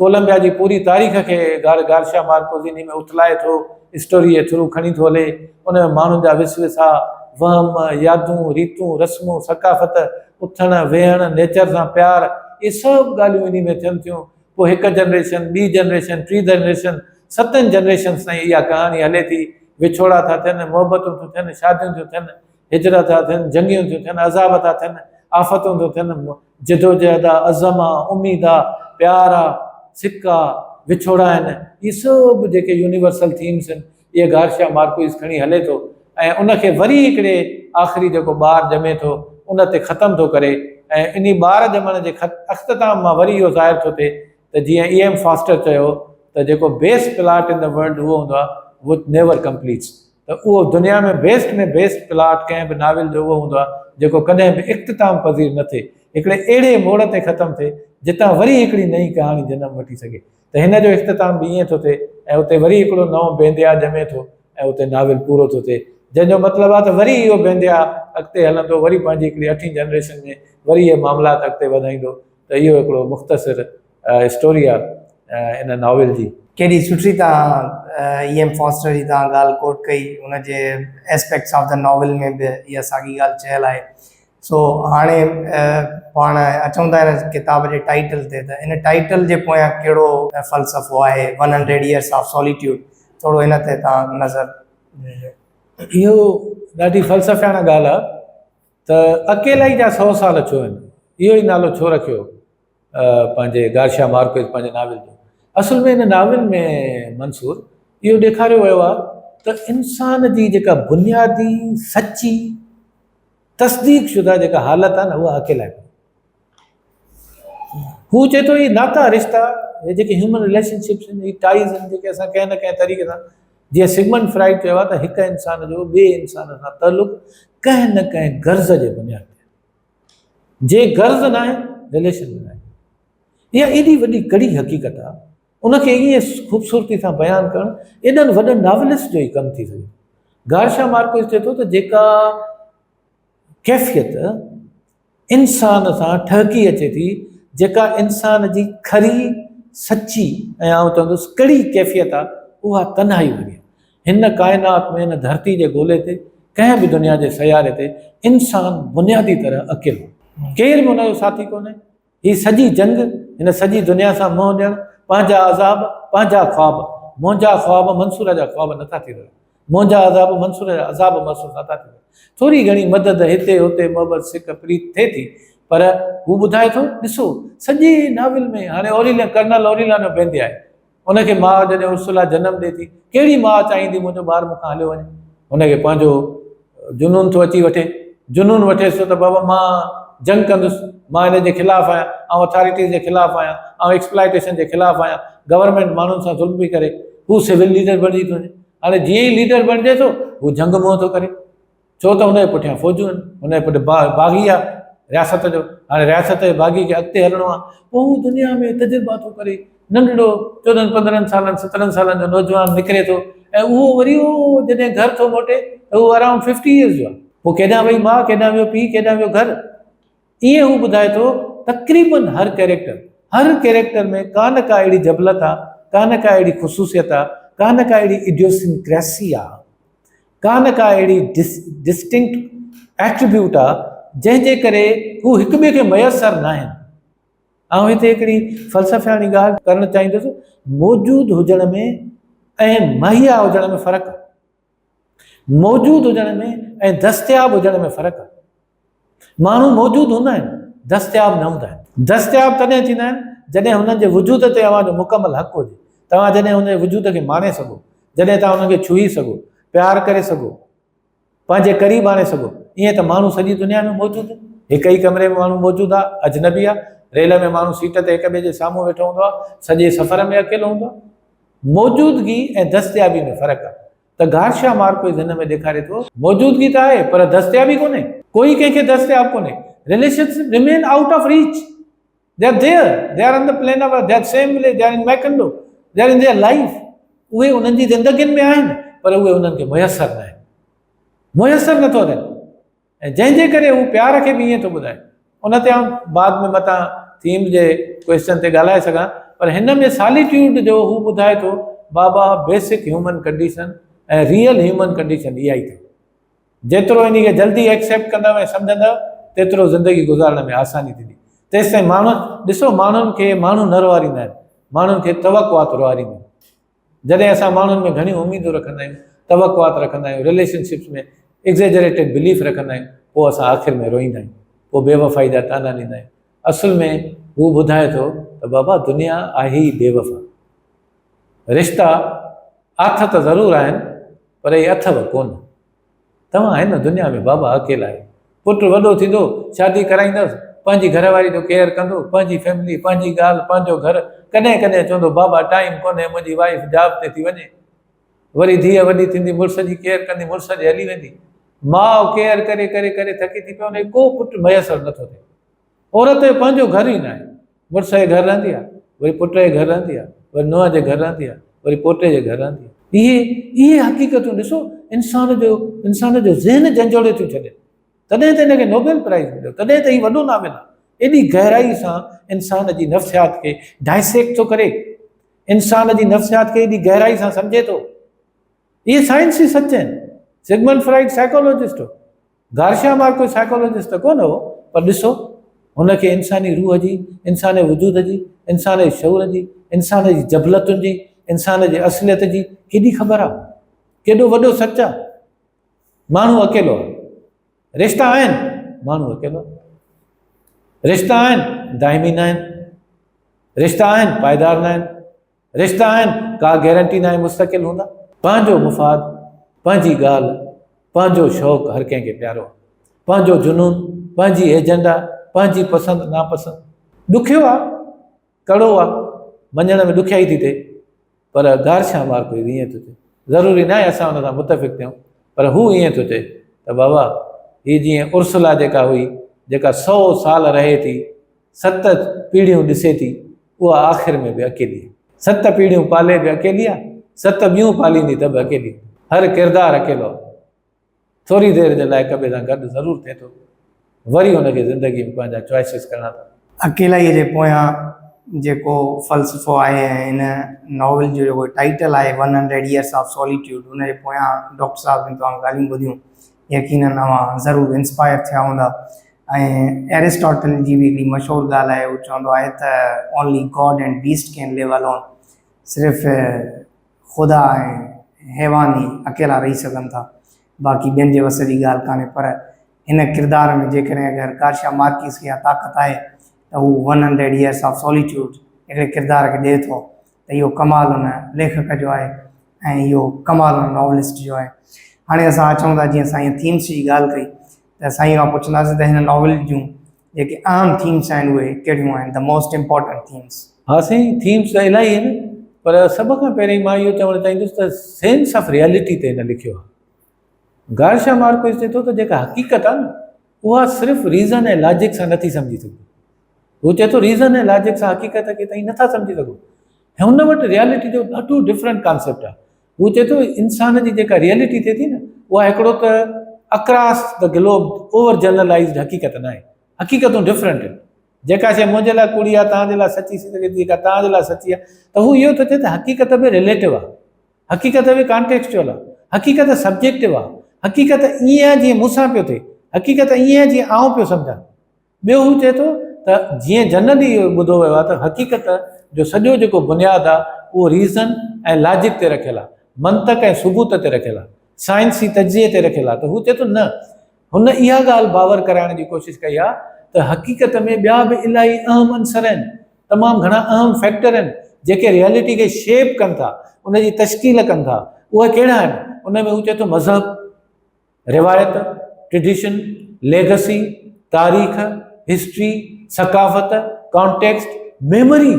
ڪولمبيا جي پوري تاريخ کي گارشيا مارڪوز انهي ۾ اٿلائي ٿو، اسٽوري جي ٿرو کڻي ٿو هلي. ان ۾ ماڻهن جا وسوسا، وهم، يادون، ريتون، رسمون، ثقافت، اٿڻ، ويهڻ، نيچر سان پيار، اهي سڀ ڳالهيون انهي ۾ ٿين ٿيون. پوء هڪ جنريشن، ٻي جنريشن، ٽي جنريشن، ستن جنريشنز تائين اها ڪهاڻي هلي ٿي. وڇوڙا ٿا ٿين، محبتون ٿيون ٿين، شاديون ٿيون ٿين، هجرت ٿا ٿين، جنگيون ٿيون ٿين، عذاب ٿا ٿين، آفتون ٿيون ٿين، جدوجهد آ، عزم آ، اميد آ، پيار آ، سڪ آ، وڇوڙا آهن، اهي سڀ جيڪي يونيورسل ٿيمز آهن، اهي گارشيا مارڪوئز کڻي هلي ٿو ۽ ان کي وري هڪڙي آخري جيڪو ٻار ڄمي ٿو، ان تي ختم ٿو ڪري ۽ انهي ٻار ڄمڻ جي اختتام مان وري اهو ظاهر ٿو ٿئي ته جيئن اي ايم فاسٽر چيو ته جيڪو best plot in the world اهو هوندو آهي وچ نيور ڪمپليٽس. ته اهو دنيا ۾ بيسٽ ۾ بيسٽ پلاٽ ڪنهن به ناول جو اهو هوندو آهي جيڪو ڪڏهن به اختتام پذير نه ٿئي، هڪڙي اهڙي موڙ تي ختم ٿئي جتان وري هڪڙي نئين ڪهاڻي جنم وٺي سگهي ته هن جو اختتام به ائين ٿو ٿئي ۽ اتي وري هڪڙو نئون بينديا ڄمي ٿو ۽ اتي ناول پورو ٿو ٿئي جنهن جو مطلب آهي ته وري اهو بينديا اڳتي هلندو وري پنهنجي هڪڙي اٺين جنريشن ۾ وري اهي معاملات اڳتي وڌائيندو ته اهو هڪڙو مختصر اسٽوري آ ان ناول جي. ڪيڏي سٺي تان اي ايم فاسٽر جي تان ڳالهه ڪوٽ ڪئي ان جي اسپيڪٽس آف the novel ۾ به اها ساڳي ڳالهه چيل آهي سو هاڻي پاڻ اچون ٿا هن ڪتاب جي ٽائيٽل تي ته ان ٽائيٽل جي پويان ڪهڙو فلسفو آهي one hundred years of solitude ٿورو ان تي تان نظر ڏجو. اهو ڏاڍي فلسفياڻه ڳالهه آ ته اڪيلائي جا سئو سال ڇو آهن اهو ئي نالو ڇو رکيو پنهنجي گارشيا مارڪويز پنهنجي ناول جو. اصل ۾ هن ناول ۾ منصور اهو ڏيکاريو ويو آهي ته انسان جي جيڪا بنيادي سچي تصديق شده جيڪا حالت آهي نه اها اڪيلائپ آهي. هو چئي ٿو هي ناتا رشتا هي جيڪي هيومن رليشن شپس آهن هي ٽائيز آهن جيڪي اسان ڪنهن نه ڪنهن طريقي سان جيئن سگمنڊ فرائيڊ چيو آهي ته هڪ انسان جو ٻئي انسان سان تعلق ڪنهن نه ڪنهن غرض جي بنياد تي آهي. جي غرض ناهي رليشن به ناهي. اها ايڏي وڏي ڪڙي حقيقت آهي، ان کي ائين خوبصورتي سان بيان ڪرڻ ايڏن وڏن ناولسٽ جو ئي ڪم ٿي سگهي ٿو. گارشا مارڪوئز چئي ٿو ته جيڪا ڪيفيت انسان سان ٺهڪي اچي ٿي، جيڪا انسان جي کري، سچي ۽ آئون چوندس ڪڙي ڪيفيت آ، اها تنهائي واري آ. هن ڪائنات ۾، هن ڌرتي جي گولي تي، ڪنهن به دنيا جي سياري تي انسان بنيادي طرح اڪيلو آ. ڪير به ان جو ساٿي ڪونهي. هي سڄي جنگ، هن سڄي دنيا سان منهن ڏيڻ، پنهنجا عذاب، پنهنجا خواب، منهنجا خواب منصور جا خواب نٿا ٿي رهن. منهنجا عذاب منصور جا عذاب محسوس نٿا ٿي رهن. ٿوري گهڻي مدد هتي هتي محبت سڪ پريت ٿئي ٿي پر هو ٻڌائي ٿو، ڏسو سڄي ناول ۾ هاڻي اوريليا ڪرنل اوريلانو بيندي آهي. ان کي ماء جڏهن ارسلا جنم ڏئي ٿي، ڪهڙي ماء چاهيندي منهنجو ٻار مون کان هليو وڃي؟ هن کي پنهنجو جنون ٿو اچي وٺي. جنون وٺيس ٿو ته بابا مان جنگ ڪندس، مان هن جي خلاف آهيان، آئون اٿارٽيز جي خلاف آهيان، آئون ايڪسپلائيٽيشن جي خلاف آهيان، گورنمينٽ ماڻهن سان ظلم پئي ڪري. هو سول ليڊر بڻجي ٿو وڃي. هاڻي جيئن ئي ليڊر بڻجي ٿو، هو جنگ منهن ٿو ڪري. ڇو ته هن جي پٺيان فوجون آهن، هن جي پٺيان باغي آهي رياست جو، هاڻي رياست جي باغي کي اڳتي هلڻو آهي، پوء هو دنيا ۾ تجربا ٿو ڪري، ننڍڙو چوڏهن پندرهن سالن سترهن سالن جو نوجوان نڪري ٿو ۽ اهو وري اهو جڏهن گهر ٿو موٽي ته اهو اراؤنڊ ففٽي ايئرز جو آهي، پوء ڪيڏانهن وئي ماء، ڪيڏانهن ويو پيء، ڪيڏانهن ويو گهر؟ ائين هو ٻڌائي ٿو تقريبن هر ڪيريڪٽر، هر ڪيريڪٽر ۾ ڪا نه ڪا اهڙي جبلت آ، ڪا نه ڪا اهڙي خصوصيت آ، ڪا نه ڪا اهڙي اڊيوسنڪريسي آ، ڪا نه ڪا اهڙي ڊسٽنڪٽ ايٽريبيوٽ آ جنهن جي ڪري هو هڪ ٻئي کي ميسر ناهن. آئون هتي هڪڙي فلسفياڻي ڳالهه ڪرڻ چاهيندس، موجود هجڻ ۾ ۽ مهيا هجڻ ۾ فرق آ. موجود هجڻ ۾ ۽ دستياب هجڻ ۾ فرق آ. ماڻهو موجود هوندا آهن، دستياب نه هوندا آهن. دستياب تڏهن ٿيندا آهن جڏهن هنن جي وجود تي اوهان جو مڪمل حق هجي. توهان جڏهن هن جي وجود کي ماڻي سگهو، جڏهن توهان انهن کي ڇهي سگهو، پيار ڪري سگهو، پنهنجي قريب آڻي سگهو. ائين ته ماڻهو سڄي دنيا ۾ موجود آهن. هڪ ئي ڪمري ۾ ماڻهو موجود آهي، اجنبي آهي. ريل ۾ ماڻهو سيٽ تي هڪ ٻئي جي سامهون ويٺو هوندو آهي، سڄي سفر ۾ اڪيلو هوندو آهي. موجودگي ۽ دستيابي ۾ فرق آهي. ته گارشيا مارڪوئز هن ۾ ڏيکاري ٿو. موجودگي ته آهي پر دستيابي ڪونهي. ڪوئي ڪنهن کي دستياب ڪونهي. Relations remain out of reach. They are there, they are on the plane of they are same village, they are in Macondo, they are in their life. اهي انهن جي زندگين ۾ آهن پر اهي انهن کي ميسر نه آهن. ميسر نٿو ٿين. ۽ جنهن جي ڪري هو پيار کي به ائين ٿو ٻڌائي. ان تي آئون بعد ۾ متان ٿيم جي ڪوئسچن تي ڳالهائي سگهان پر هن ۾ ساليٽيوڊ جو هو ٻڌائي ٿو بابا basic human condition ۽ real human condition اها ئي اٿو. جيترو انهي کي جلدي ايڪسيپٽ ڪندؤ ۽ سمجهندؤ تيترو زندگي گذارڻ ۾ آساني ٿيندي. تيستائين ماڻهو ڏسو ماڻهن کي ماڻهو نه روئاريندا آهن ماڻهن کي توقعات روئاريندا آهن. جڏهن اسان ماڻهن ۾ گهڻيون اميدون رکندا آهيون، توقعات رکندا آهيون، رليشن شپس ۾ ايگزيجريٽيڊ بليف رکندا آهيون، پوء اسان آخر ۾ روئيندا آهيون، پوء بيوفائي جا طعنا ڏيندا آهيون. اصل ۾ هو ٻڌائي ٿو ته بابا دنيا آهي ئي بيوفا. رشتا آٿت ضرور آهن پر اهي اٿو ڪونه. توهان هن دنيا ۾ بابا اڪيلا آهيو. پٽ وڏو ٿيندو، شادي ڪرائيندس، پنهنجي گهر واري جو ڪيئر ڪندو، پنهنجي فيملي، پنهنجي ڳالهه، پنهنجو گهر، ڪڏهن ڪڏهن چوندو بابا ٽائيم ڪونهي منهنجي وائيف جاب تي ٿي وڃي. وري ڌيء وڏي ٿيندي مڙس جي ڪيئر ڪندي مڙس ڏي هلي ويندي. ماء ڪيئر ڪري ڪري ڪري ٿڪي ٿي پوي ان کي ڪو پٽ ميسر نٿو ٿئي. عورت جو پنهنجو گهر ئي ناهي. مڙس جي گهر رهندي آهي، وري پٽ جي گهر رهندي آهي، وري نونهن جي گهر رهندي آهي، وري پوٽي جي گهر رهندي آهي. اهي اهي حقيقتون ڏسو انسان جو انسان جو ذهن جنجهوڙي ٿيون ڇڏين. تڏهن ته هن کي نوبيل پرائز مليو، تڏهن ته هي وڏو ناول آهي. ايڏي گهرائي سان انسان جي نفسيات کي ڊائسيڪٽ ٿو ڪري، انسان جي نفسيات کي ايڏي گهرائي سان سمجهي ٿو. اهي سائنسي سچ آهن. سگمنڊ فرائيڊ سائيڪالاجسٽ هو. گارشيا مارڪوئز سائيڪالاجسٽ ته ڪونه هو پر ڏسو هن کي انساني روح جي، انساني وجود جي، انسان جي شعور جي، انسان جي جبلتن جي، انسان جي اصليت جي ڪيڏي خبر آ، ڪيڏو وڏو سچ آ. ماڻهو اڪيلو آ، رشتا آهن، ماڻهو اڪيلو آ، رشتا آهن، دائمي ناهن، رشتا آهن، پائيدار ناهن. رشتا آهن، ڪا گيرنٽي ناهي مستقل هوندا. پنهنجو مفاد، پنهنجي ڳالهه، پنهنجو شوق هر ڪنهن کي پيارو آهي. پنهنجو جنون، پنهنجي ايجنڊا، پنهنجي پسند ناپسند. ڏکيو آهي، ڪڙو آهي، مڃڻ ۾ ڏکيائي ٿي ٿئي، پر گارشا مارڪوئز ائين ٿو چئي. ضروري ناهي اسان ان سان متفق ٿيون پر هو ائين ٿو چئي ته بابا هي جيئن ارسلا جيڪا هئي جيڪا سئو سال رهي ٿي، ست پيڙهيون ڏسي ٿي، اها آخر ۾ به اڪيلي آهي. ست پيڙهيون پالي به اڪيلي آهي، ست ٻيون پاليندي ته به اڪيلي هوندي. هر ڪردار اڪيلو آهي. ٿوري دير جي لاء هڪ ٻئي سان گڏ ضرور ٿئي ٿو، وري هن کي زندگي ۾ پنهنجا چوائسز ڪرڻا ٿا. اڪيلائيء جي پويان جيڪو فلسفو آهي ۽ هن ناول جو جيڪو ٽائيٽل آهي one hundred years of solitude ان جي پويان ڊاڪٽر صاحب جون توهان ڳالهيون ٻڌيون يقينن اوهان ضرور انسپائر ٿيا هوندا ۽ ايرسٽاٽل جي به هڪڙي مشهور ڳالهه آهي هو چوندو آهي ته only God and beast can live alone صرف خدا ۽ حيوان ئي اڪيلا رهي سگهن ٿا باقي ٻين جي وس جي ڳالهه ڪانهي پر هن ڪردار ۾ جيڪڏهن اگر گارشيا مارڪيز کي اها طاقت آهي ته هو one hundred years of solitude هڪڙي ڪردار کي ڏئي ٿو ته اهو ڪمال ان ليکڪ جو آهي ۽ اهو ڪمال ان ناولسٽ جو آهي. هاڻي اسان اچون ٿا جيئن سائين ٿيمس جي ڳالهه ڪئي ته سائين کان پڇنداسين ته هن ناول جون جيڪي اهم ٿيمس آهن اهي ڪهڙيون آهن The Most Important Themes. ها سائين ٿيمس ته الاهي آهن پر سڀ کان پهرين مان اهو چوڻ چاهيندس ته سينس آف ريئلٽي تي هن لکيو آهي. گارشا مارڪوئز چئي ٿو ته جيڪا حقيقت آهي نه اها صرف ريزن ۽ لاجڪ سان نٿي سمجهي سگهجي. هو چئي ٿو ريزن ۽ لاجڪ سان حقيقت کي تائين نٿا سمجهي سگهو. هن وٽ ريئلٽي جو ڏاڍو ڊفرنٽ ڪانسيپٽ آهي. هو چئي ٿو انسان جي جيڪا ريئلٽي ٿئي ٿي نه اها هڪڙو ته across the globe over generalised حقيقت ناهي. حقيقتون ڊفرنٽ آهن. جيڪا شيء منهنجي لاء ڪوڙي آهي توهان جي لاء سچي ٿي سگهي ٿي، جيڪا توهان جي لاء سچي آهي ته هو اهو ٿو چئي ته حقيقت به رليٽو آهي. حقيقت به ڪانٽيڪسچوئل آهي. حقيقت سبجيڪٽو آهي. حقيقت ائين آهي جيئن مون سان پيو ٿئي. حقيقت ائين آهي جيئن آئون پيو سمجهان. ٻيو هو چئي ٿو ته جيئن جنرلي اهو ٻڌو ويو آهي ته حقيقت جو سڄو جيڪو بنياد آهي اهو ريزن ۽ لاجڪ تي رکيل آهي، منطق ۽ ثبوت تي رکيل آهي، سائنسي تجزيي تي رکيل آهي ته هو چئي ٿو نه هن اها ڳالهه باور ڪرائڻ جي ڪوشش ڪئي آهي ته حقيقت ۾ ٻيا به الاهي اهم عنصر آهن، تمام گهڻا اهم فيڪٽر آهن جيڪي ريئلٽي کي شيپ ڪن ٿا، ان جي تشڪيل ڪن ٿا، اهي ڪهڙا آهن؟ ان ۾ هو چئي ٿو مذهب، روايت، ٽريڊيشن، ليگسي، تاريخ، هسٽري، ثقافت، ڪانٽيڪسٽ، ميموري،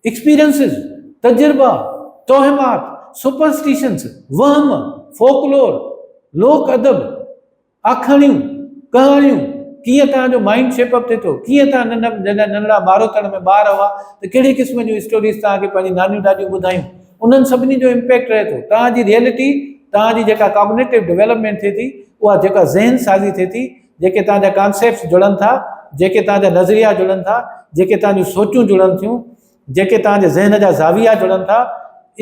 ايڪسپيرينسز، تجربا، توهمات، سپرسٽيشنز، وهم، فوڪلور، لوڪ ادب، آکاڻيون، ڪهاڻيون، ڪيئن توهان جو مائنڊ شيپ اپ ٿئي ٿو، ڪيئن توهان ننڍ جڏهن ننڍڙا ٻاروتڻ ۾ ٻار هئا ته ڪهڙي قسم جون اسٽوريز توهان کي پنهنجي نانيون ڏاڏيون ٻڌايون، انهن سڀني جو امپيڪٽ رهي ٿو. توهان جي ريئلٽي، توهان جي جيڪا ڪاگنيٽو ڊولپمينٽ ٿئي ٿي، اها جيڪا ذهن سازي ٿئي ٿي، جيڪي توهان جا ڪانسيپٽس جڙن ٿا، جيڪي توهان جا نظريا جڙن ٿا، جيڪي توهان جون سوچون جڙن ٿيون، جيڪي توهان جي ذهن جا زاويا جڙن ٿا،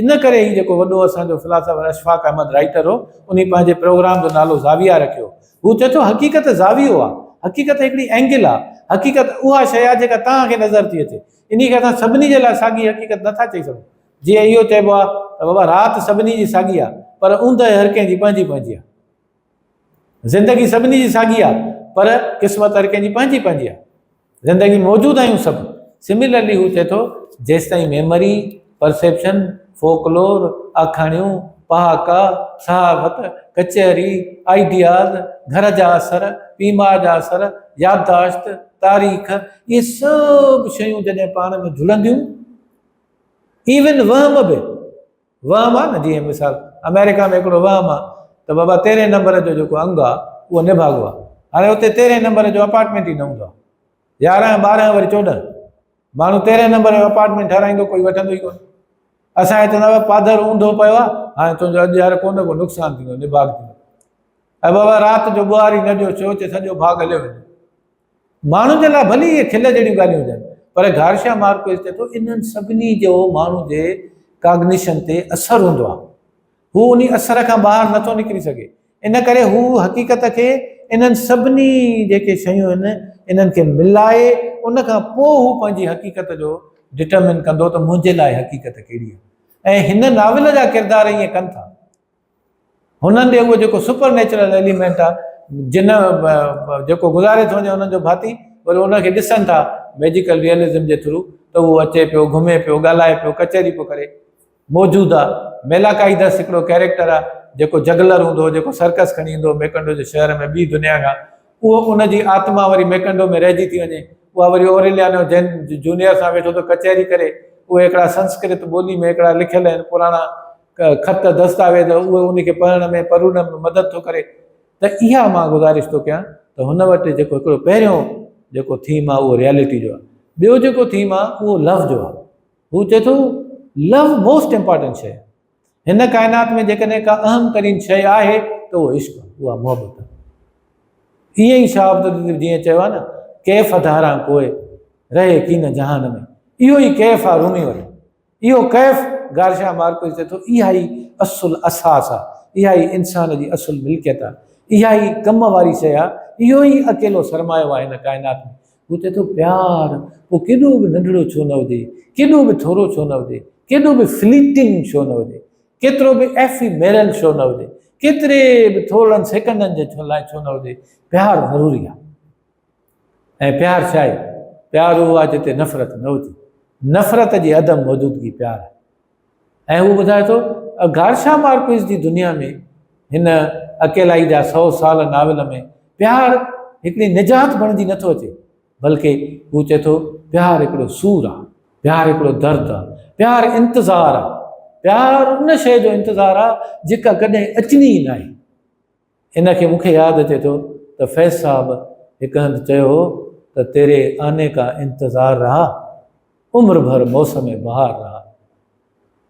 ان ڪري هي جيڪو وڏو اسان جو فلاسافر اشفاق احمد رائيٽر هو، انهي پنهنجي پروگرام جو نالو زاويا رکيو. هو چئي ٿو حقيقت زاويو آهي، حقيقت هڪڙي اينگل آهي، حقيقت اها شيء آهي جيڪا توهان کي نظر ٿي اچي. انهي کي اسان سڀني جي لاء ساڳي حقيقت نٿا چئي سگهون. جيئن اهو چئبو آهي ته بابا رات سڀني جي ساڳي آهي پر اوندهه هر ڪنهن جي پنهنجي پنهنجي آهي. زندگي سڀني جي ساڳي آهي پر قسمت هر ڪنهن جي پنهنجي پنهنجي آهي. زندگي موجود آهيون سڀ. سميلرلي هو چئي ٿو جيستائين ميموري، پرسيپشن، فوڪلور، آکاڻيون، پهاڪا، صحافت، ڪچهري، آئيڊياز، گهر جا اثر، پيء ماء جا اثر، يادداشت، تاريخ، اهي سڀ شيون جڏهن پاڻ ۾ جڙنديون، ايون وهم به، وهم آ نه جيئن مثال آمريڪا ۾ هڪڙو وهم آ ته بابا تيرهين نمبر جو جيڪو انگ آ اهو نڀاڳو آ، هاڻي اتي تيرهين نمبر جو اپارٽمينٽ ئي نه هوندو آ، يارهن، ٻارهن وري 14، ماڻهو تيرهين نمبر جو اپارٽمينٽ ٺهرائيندو ڪوئي وٺندو ئي ڪونه. اسان هتي چوندا هئا پادر اونڌو پيو آ، هاڻي تنهنجو اڄ يار ڪو نه ڪو نقصان ٿيندو، نڀاڳ ٿيندو. اي بابا رات جو ٻهاري نه ڏيو ڇو چي سڄو ڀاڳ هليو ويندو. ماڻهن جي لاء ڀلي اهي کل جهڙيون ڳالهيون هجن پر گارشيا مارڪوئز چئي ٿو انهن سڀني جو ماڻهو جي ڪاگنيشن تي اثر هوندو آهي. هو انهي اثر کان ٻاهر نٿو نڪري سگهي. ان ڪري هو حقيقت کي انهن سڀني جيڪي شيون آهن انهن کي ملائي ان کان پوء هو پنهنجي حقيقت جو ڊٽرمن ڪندو ته منهنجي لاء حقيقت ڪهڙي آهي ۽ هن ناول جا ڪردار ائين ڪن ٿا. هنن ڏي اهو جيڪو سپر نيچرل ايليمينٽ آ جن جيڪو گذاري ٿو وڃي انهن جو ڀاتي وري ان کي ڏسن ٿا ميجيڪل ريئلزم جي ٿرو ته اهو اچي پيو گهمي پيو ڳالهائي پيو ڪچهري پيو ڪري موجود آ ميلاڪائيدس هڪڙو ڪيريڪٽر آ جيڪو جگلر هوندو هو جيڪو سرڪس کڻي ايندو هو ميڪنڊو جي شهر ۾ ٻي دنيا کان اهو ان جي آتما وري ميڪنڊو ۾ رهجي ٿي وڃي اها وري اوريليانو جين جونيئر سان ويٺو ٿو ڪچهري ڪري اهي هڪڙا سنسڪرت ٻولي ۾ هڪڙا لکيل آهن پراڻا خط دستاويز اهي ان کي پڙهڻ ۾ پروڙڻ ۾ مدد ٿو ڪري ته اها مان گذارش ٿو ڪيان ته هن وٽ جيڪو هڪڙو پهريون جيڪو ٿيم آهي اهو ريالٽي جو آهي ٻيو جيڪو ٿيم آهي اهو لو جو آهي هو چئي ٿو لو موسٽ امپارٽنٽ شيء هن ڪائنات ۾ جيڪڏهن ڪا اهم ترين شيء آهي ته اهو عشق آهي اها محبت آهي ائين ئي شاهه عبداللطيف جيئن چيو آهي نه ڪيف ڌاران ڪوئي رهي ڪين جهان ۾ اهو ئي ڪيف آهي رومي وٽ اهو ڪيف گارشا مارڪوز چئي ٿو اها ئي اصل اساس آهي اها ئي انسان جي اصل ملڪيت آهي اها ئي ڪم واري شيء آهي اهو ئي اڪيلو سرمايو آهي هن ڪائنات ۾ هو چئي ٿو پيار پوء ڪيڏو به ننڍڙو ڇو نه هجي، ڪيڏو به ٿورو ڇو نه هجي، ڪيڏو به فليٽنگ ڇو نه هجي، ڪيترو به ايفي ميرل ڇو نه هجي، ڪيتري به ٿورڙن سيڪنڊن جي لاء ڇو نه هجي، پيار ضروري آهي. ۽ پيار ڇا آهي؟ پيار اهو آهي جتي نفرت نه هجي. نفرت جي عدم موجودگي پيار آهي. ۽ هو ٻڌائي ٿو گارشا مارڪوئز جي دنيا ۾ هن اڪيلائي جا سئو سال ناول ۾ پيار هڪڙي نجات بڻجي نٿو اچي بلڪه هو چئي ٿو پيار هڪڙو سور آ پيار هڪڙو درد آ پيار انتظار آ پيار ان شيء جو انتظار آ جيڪا ڪڏهن اچڻي ئي ناهي ان کي مون کي ياد اچي ٿو ته فيض صاحب هڪ هنڌ چيو هو ته تيري آني ڪا انتظار رها، عمر ڀر موسم بهار رها.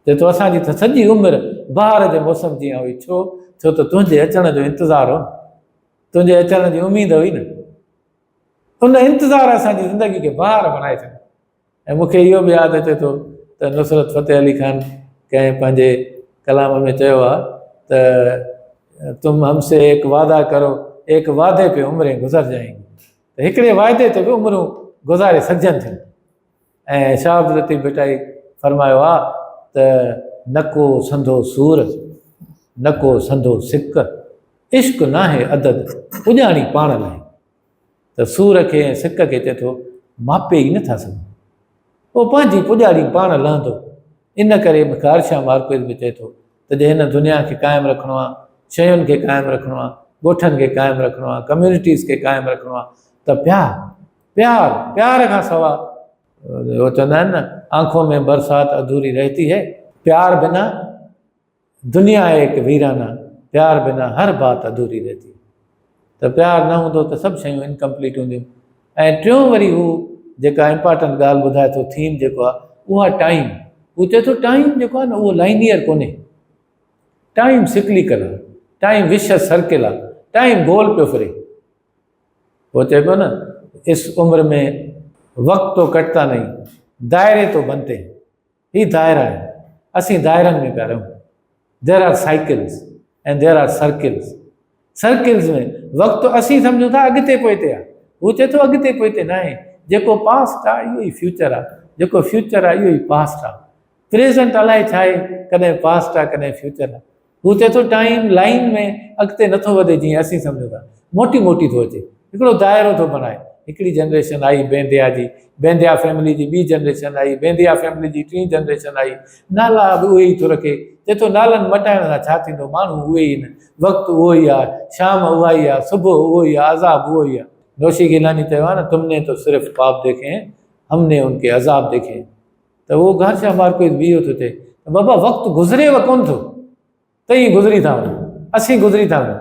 چئي ٿو اسان جي ته سڄي عمر بهار جي موسم جيان هئي، ڇو؟ ڇو ته تنهنجي اچڻ جو انتظار هو نه، تنهنجي اچڻ جي اميد هئي نه. ان انتظار اسان جي زندگي کي بهار بڻائي ڇڏيو. ۽ مون کي اهو به ياد اچي ٿو ته نصرت فتح علي خان ڪنهن پنهنجي ڪلام ۾ چيو آهي ته تم هم سي ايڪ وعده ڪرو ايڪ وعدي پي عمرين گذر جائين گي ته هڪڙي وعدي تي به عمرون گذاري سگهجن ٿيون ۽ شاهه عبداللطيف ڀٽائي فرمايو آهي ته نڪو سنڌو سور نڪو سنڌو سڪ عشق ناهي عدد پڄاڻي پاڻ لاء ته سور کي ۽ سڪ کي چئي ٿو ماپي ئي نٿا سگهون. اهو پنهنجي پڄاڙي پاڻ لهندو. ان ڪري به گارشيا مارڪوئز به چئي ٿو ته جي هن دنيا کي قائم رکڻو آهي، شين کي قائم رکڻو آهي، ڳوٺن کي قائم رکڻو آهي، ڪميونٽيز کي قائم رکڻو آهي ته پيار، پيار، پيار کان سوا اهو چوندا آهن نه آنکون ۾ برسات اڌوري رهتي هي، پيار بنا دنيا ايڪ ويرانه، پيار بنا هر بات اڌوري رهتي. ته پيار نه هوندو ته سڀ شيون انڪمپليٽ هونديون. ۽ ٽيون وري هو جيڪا امپارٽنٽ ڳالهه ٻڌائي ٿو ٿيم جيڪو آهي اهو آهي ٽائيم. هو چئي ٿو ٽائيم جيڪو آهي نه اهو لائنيئر ڪونهي. ٽائيم سڪليڪل آهي. ٽائيم وشس سرڪل آهي. ٽائيم گول پيو ڦري. هو چئي پيو نه اس عمر ۾ وقت تو ڪٽتا نهين دائري تو بنتي هين. هي دائرا آهن. اسين دائرن ۾ پيا رهون. There are cycles and there are circles. Circles ۾ وقت اسين سمجهون ٿا اڳتي پوئتي آهي. هو چئي ٿو اڳتي پوئتي ناهي. جيڪو پاسٽ آهي اهو ئي فيوچر آهي. جيڪو فيوچر آهي اهو ئي پاسٽ آهي. پريزنٽ الائي ڇا آهي، ڪڏهن پاسٽ آهي ڪڏهن فيوچر آهي. هو چئي ٿو ٽائيم لائين ۾ اڳتي نٿو وڌي جيئن اسين سمجهون ٿا. موٽي موٽي ٿو اچي. هڪڙو دائرو ٿو بڻائي. هڪڙي جنريشن آئي بينديا جي، بينديا فيملي جي ٻي جنريشن آئي، بينديا فيملي جي ٽين جنريشن آئي. نالا به اهي ئي ٿو رکي. چئي ٿو نالن مٽائڻ سان ڇا ٿيندو؟ ماڻهو اهي ئي آهن. وقت اهو ئي آهي، شام اها ئي آهي، صبح اهو ئي آهي، عذاب اهو ئي آهي. نوشي گيلاني چيو آهي نه تم ني تو صرف خواب ديکي هين، هم ني ان ڪي عذاب ديکي هين. ته اهو گارشيا مارڪوئز به اهو ٿو چئي ته بابا وقت گذريو ڪونه ٿو، تئين گذري ٿا وڃون، اسين گذري ٿا وڃون،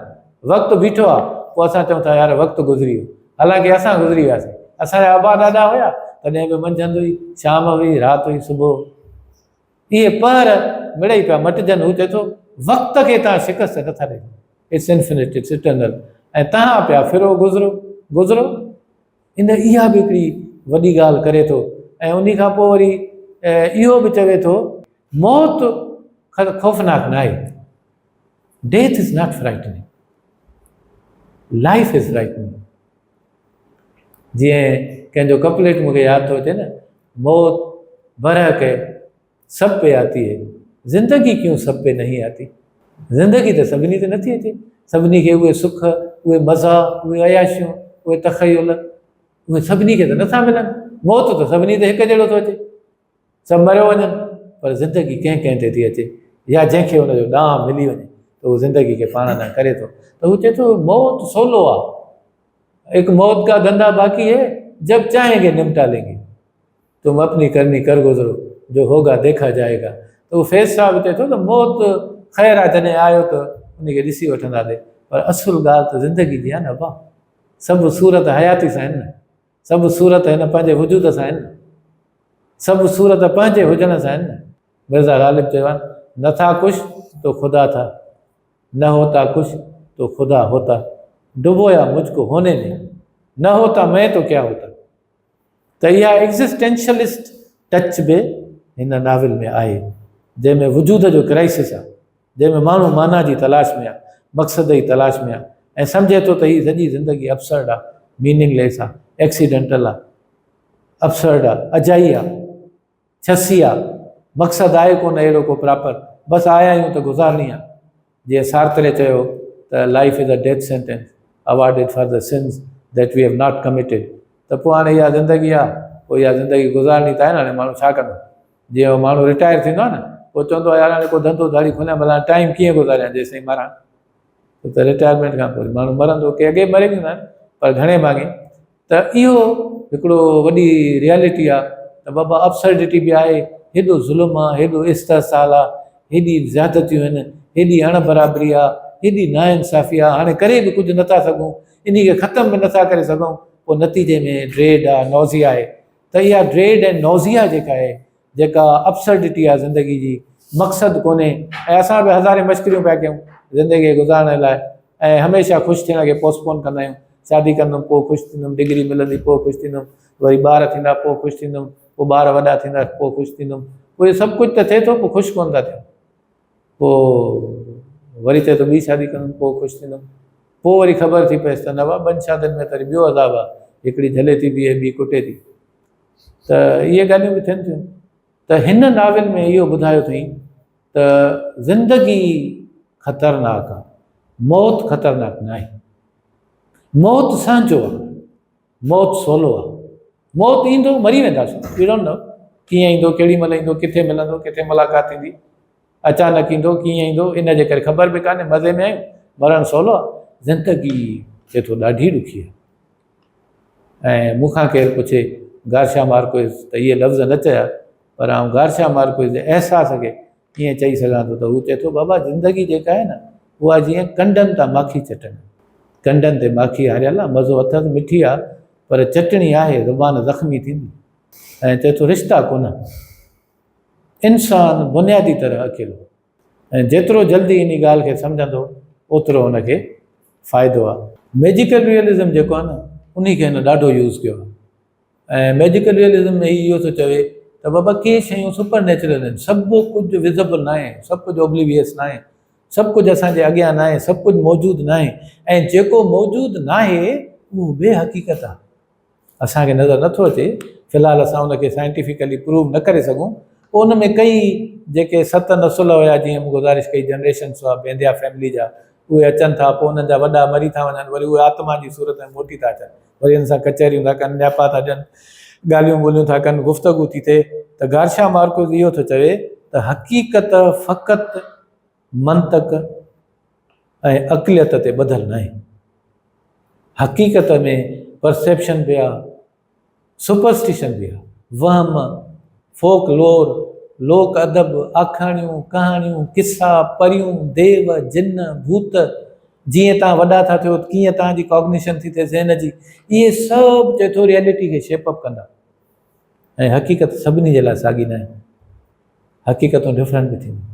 وقت بيٺو آهي، پوء اسان چئون ٿا يار وقت گذري ويو، حالانڪه اسان گذري وياسين، اسان جا ابا ڏاڏا هيا تڏهن به منجهند هئي، شام هئي، رات هئي، صبح هو. اهي پهر مڙئي پيا مٽجن، هو چئي ٿو وقت کي توهان شڪست نٿا ڏئي سگهو، it's infinite, it's eternal ۽ توهان پيا ڦرو گذرو، گذرو. ان اها به هڪڙي وڏي ڳالهه ڪري ٿو ۽ انهي کان پوء وري اهو به چوي ٿو. موت خوفناڪ ناهي، death is not frightening, life is frightening. جيئن ڪنهن جو ڪپليٽ مون کي ياد ٿو اچي نه، موت برحق هي سب پي آتي هي، زندگي ڪيون سب پي نهين آتي. زندگي ته سڀني تي نٿي اچي، سڀني کي اهي سک، اهي مزا، اهي عياشيون، اهي تخيل، اهي سڀني کي ته نٿا ملن. موت ته سڀني تي هڪ جهڙو ٿو اچي، سڀ مريو وڃن، پر زندگي ڪنهن ڪنهن تي ٿي اچي يا جنهن کي ان جو ڏانء ملي وڃي ته اهو زندگي کي پاڻ ڏانهن ڪري ٿو. ته هو چئي ٿو موت سولو آهي، ايڪ موت ڪا ڌنڌا باقي هي، جب چاهين گي نمٽا لين گي. تم اپني ڪرني ڪر گذرو، جو هوگا ديکا جائي گا. ته اهو فيض صاحب چئي ٿو ته موت خير آهي جڏهن آيو ته ان کي ڏسي وٺنداسين پر اصل ڳالهه ته زندگي جي آهي نه ابا سڀ صورت حياتي سان آهن نه سڀ صورت هن پنهنجي وجود سان آهن نه سڀ صورت پنهنجي هجڻ سان آهن نه مرزا غالب چيو آهي نه ٿا ڪش تو خدا ٿا نه هوتا ڪش تو خدا هوتا ڊبويا مجھ ڪو هوني ني نه هوتا مين تو ڪيا هوتا ته اها ايگزسٽينشلسٽ ٽچ به هن ناول ۾ آهي، جنهن ۾ وجود جو ڪرائسس آهي، جنهن ۾ ماڻهو معنيٰ جي تلاش ۾ آهي، مقصد جي تلاش ۾ آهي ۽ سمجهي ٿو ته هي سڄي زندگي ابسرڊ آهي، ميننگ ليس آهي، ايڪسيڊنٽل آهي، ابسرڊ آهي، اجائي آهي. ڇسي آ، مقصد آهي ڪونه اهڙو ڪو پراپر، بس آيا آهيون ته گذارڻي آ. جيئن سارتري چيو ته life is a death sentence awarded for the sins that we have not committed ته پوء هاڻي اها زندگي آ، پوء اها زندگي گذارڻي ته آهي نه هاڻي ماڻهو ڇا ڪندو؟ جيئن اهو ماڻهو رٽائر ٿيندو آ نه پوء چوندو آ يار هاڻي ڪو ڌنڌو ڌاڙي کوليان ڀلا ٽائيم ڪيئن گذاريان جيسين مران. ڇو ته رٽائرمينٽ کان پوء ماڻهو مرندو ڪي اڳي مري ويندا آهن پر گهڻي ڀاڱي ته اهو هڪڙو وڏي ريئلٽي آهي ته بابا ابسرڊٽي به آهي هيڏو ظلم آهي هيڏو استحصال آهي هيڏي زيادتيون آهن هيڏي اڻ برابري آهي هيڏي ناانصافي آهي هاڻي ڪري به ڪجهه نٿا سگهون انهي کي ختم به نٿا ڪري سگهون پوء نتيجي ۾ ڊريڊ آهي نوزيا آهي ته اها ڊريڊ ۽ نوزيا جيڪا آهي جيڪا ابسرڊٽي آهي زندگي جي، مقصد ڪونهي ۽ اسان به هزارين مشڪريون پيا ڪيون زندگي کي گذارڻ لاء ۽ هميشه خوش ٿيڻ کي پوسٽپون ڪندا آهيون، شادي ڪندم پوء خوش ٿيندم، ڊگري ملندي پوء خوش ٿيندم، وري ٻار ٿيندا پوء خوش ٿيندم، پوء ٻار وڏا ٿيندا پوء خوش ٿيندم، پوء اهو سڀ ڪجهه ته ٿئي ٿو پوء خوش ڪونه ٿا ٿيون، پوء وري چئي ٿو ٻي شادي ڪندم پوء خوش ٿيندم، پوء وري خبر ٿي پئيس ته نه بابا ٻن شادين ۾ ته وري ٻيو عذاب آهي، هڪڙي جهلي ٿي بيهي ٻي ڪٽي ٿي. ته اهي ڳالهيون به ٿين ٿيون ته هن ناول ۾ اهو ٻڌايو اٿئي ته زندگي خطرناڪ آهي موت خطرناڪ نه آهي موت سهنجو آهي موت سولو آهي موت ايندو مري وينداسون we don't know ڪيئن ايندو ڪهڙي مهل ايندو ڪٿي ملندو ڪٿي ملاقات ٿيندي اچانڪ ايندو ڪيئن ايندو ان جي ڪري خبر به ڪانهي مزي ۾ آهيون مرڻ سولو آهي زندگي چئي ٿو ڏاڍي ڏکي آهي ۽ مون کان ڪير پڇي گارشيا مارڪوئز ته اهي لفظ نه چيا پر آئون گارشيا مارڪوئز جي احساس کي ائين چئي سگهان ٿو ته هو چئي ٿو بابا زندگي جيڪا آهي نه اها جيئن ڪنڊن تان ماکي چٽڻ ڪنڊن تي ماکي هاريل آهي مزو اٿس مٺي آهي پر چٽڻي آهي زبان زخمي ٿيندي ۽ چئي ٿو رشتا ڪونه انسان بنيادي طرح اڪيلو ۽ جيترو جلدي انهي ڳالهه کي سمجهندو اوترو ان کي فائدو آهي. ميجيڪل ريئلزم جيڪو آهي نه انهي کي هن ڏاڍو يوز ڪيو آهي ۽ ميجيڪل ريئلزم ۾ هي اهو ٿو چوي ته بابا ڪي شيون سپر نيچرل آهن سڀ ڪجهه وزبل ناهي سڀ ڪجهه اوبليويس ناهي سڀ ڪجهه اسان جي اڳيان ناهي سڀ ڪجهه موجود ناهي ۽ جيڪو موجود ناهي اهو به حقيقت آهي. اسان کي نظر نٿو اچي، في الحال اسان ان کي سائنٽيفڪلي پروو نه ڪري سگهون، پوء ان ۾ ڪئي جيڪي ست نسل هيا جيئن مون گذارش ڪئي جنريشنس هئا بينديا فيملي جا اهي اچن ٿا پوء انهن جا وڏا مري ٿا وڃن وري اهي آتما جي صورت ۾ موٽي ٿا اچن وري انهن سان ڪچهريون ٿا ڪن نياپا ٿا ڏين ڳالهيون ٻولهيون ٿا ڪن گفتگو ٿي ٿئي ته گارشا مارڪوز اهو ٿو چوي ته حقيقت فقط منطق ۽ عقليت تي ٻڌل ناهي. حقيقت ۾ پرسيپشن به آ، سپرسٽيشن به آ، وهم، فوڪ لور، لوڪ ادب، آکاڻيون، ڪهاڻيون، قصا، پريون، ديو، جن، ڀوت، جيئن توهان وڏا ٿا ٿيو ڪيئن توهان جي ڪاگنيشن ٿي ٿئي ذهن جي، اهي سڀ چئي ٿو ريئلٽي کي شيپ اپ ڪندا ۽ حقيقت سڀني جي لاء ساڳي ناهي. حقيقتون ڊفرنٽ به ٿينديون.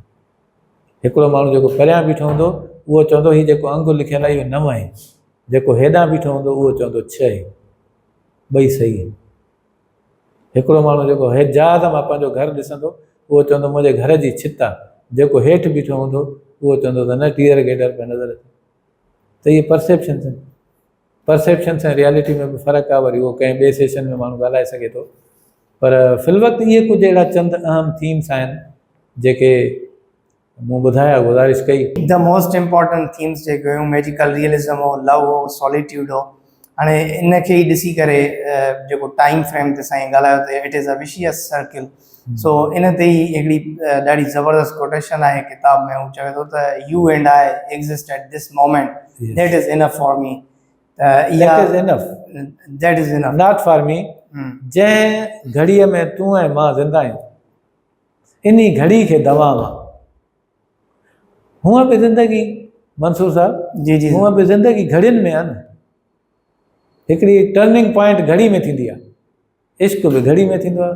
هڪڙو ماڻهو جيڪو پريان بيٺو هوندو اهو چوندو هي جيڪو انگ لکيل آهي اهو نو آهي، جيڪو هيڏانهن بيٺو هوندو اهو چوندو ڇهه آهي. ٻئي صحيح آهن. هڪڙو ماڻهو جيڪو جهاز مان پنهنجو گهر ڏسندو اهو چوندو منهنجي گهر جي ڇت آهي، جيڪو هيٺ بيٺو هوندو اهو چوندو ته نه ٽيئر گيڊر پيا نظر اچن. ته اهي پرسيپشنس آهن. پرسيپشنس ۽ ريالٽي ۾ به فرق آهي وري اهو ڪنهن ٻئي سيشن ۾ ماڻهو ڳالهائي سگهي ٿو. پر في الوقت اهي ڪجهه اهڙا چند اهم ٿيمس آهن جيڪي مون ٻڌايا گذارش ڪئي. The most important themes جيڪي هيون ميجيڪل ريئلزم هو، لو هو، ساليٽيوڊ هو. هاڻي ان کي ئي ڏسي ڪري جيڪو ٽائيم فريم تي سائين ڳالهايو ته it is a vicious circle so ان تي ئي هڪڙي ڏاڍي زبردست ڪوٽيشن آهي ڪتاب ۾ هو چوي ٿو ته you and I exist at this moment that is enough for me ته اها that is enough that is enough not for me جنهن گهڙيء ۾ تون ۽ مان زنده آهيون. انهي گهڙي کي دوام آ. هونء به زندگي منصور صاحب جي جي هونء به زندگي گهڙين ۾ آ نه. هڪڙي ٽرننگ پوائنٽ گهڙي ۾ ٿيندي آ. عشق به گهڙي ۾ ٿيندو آ.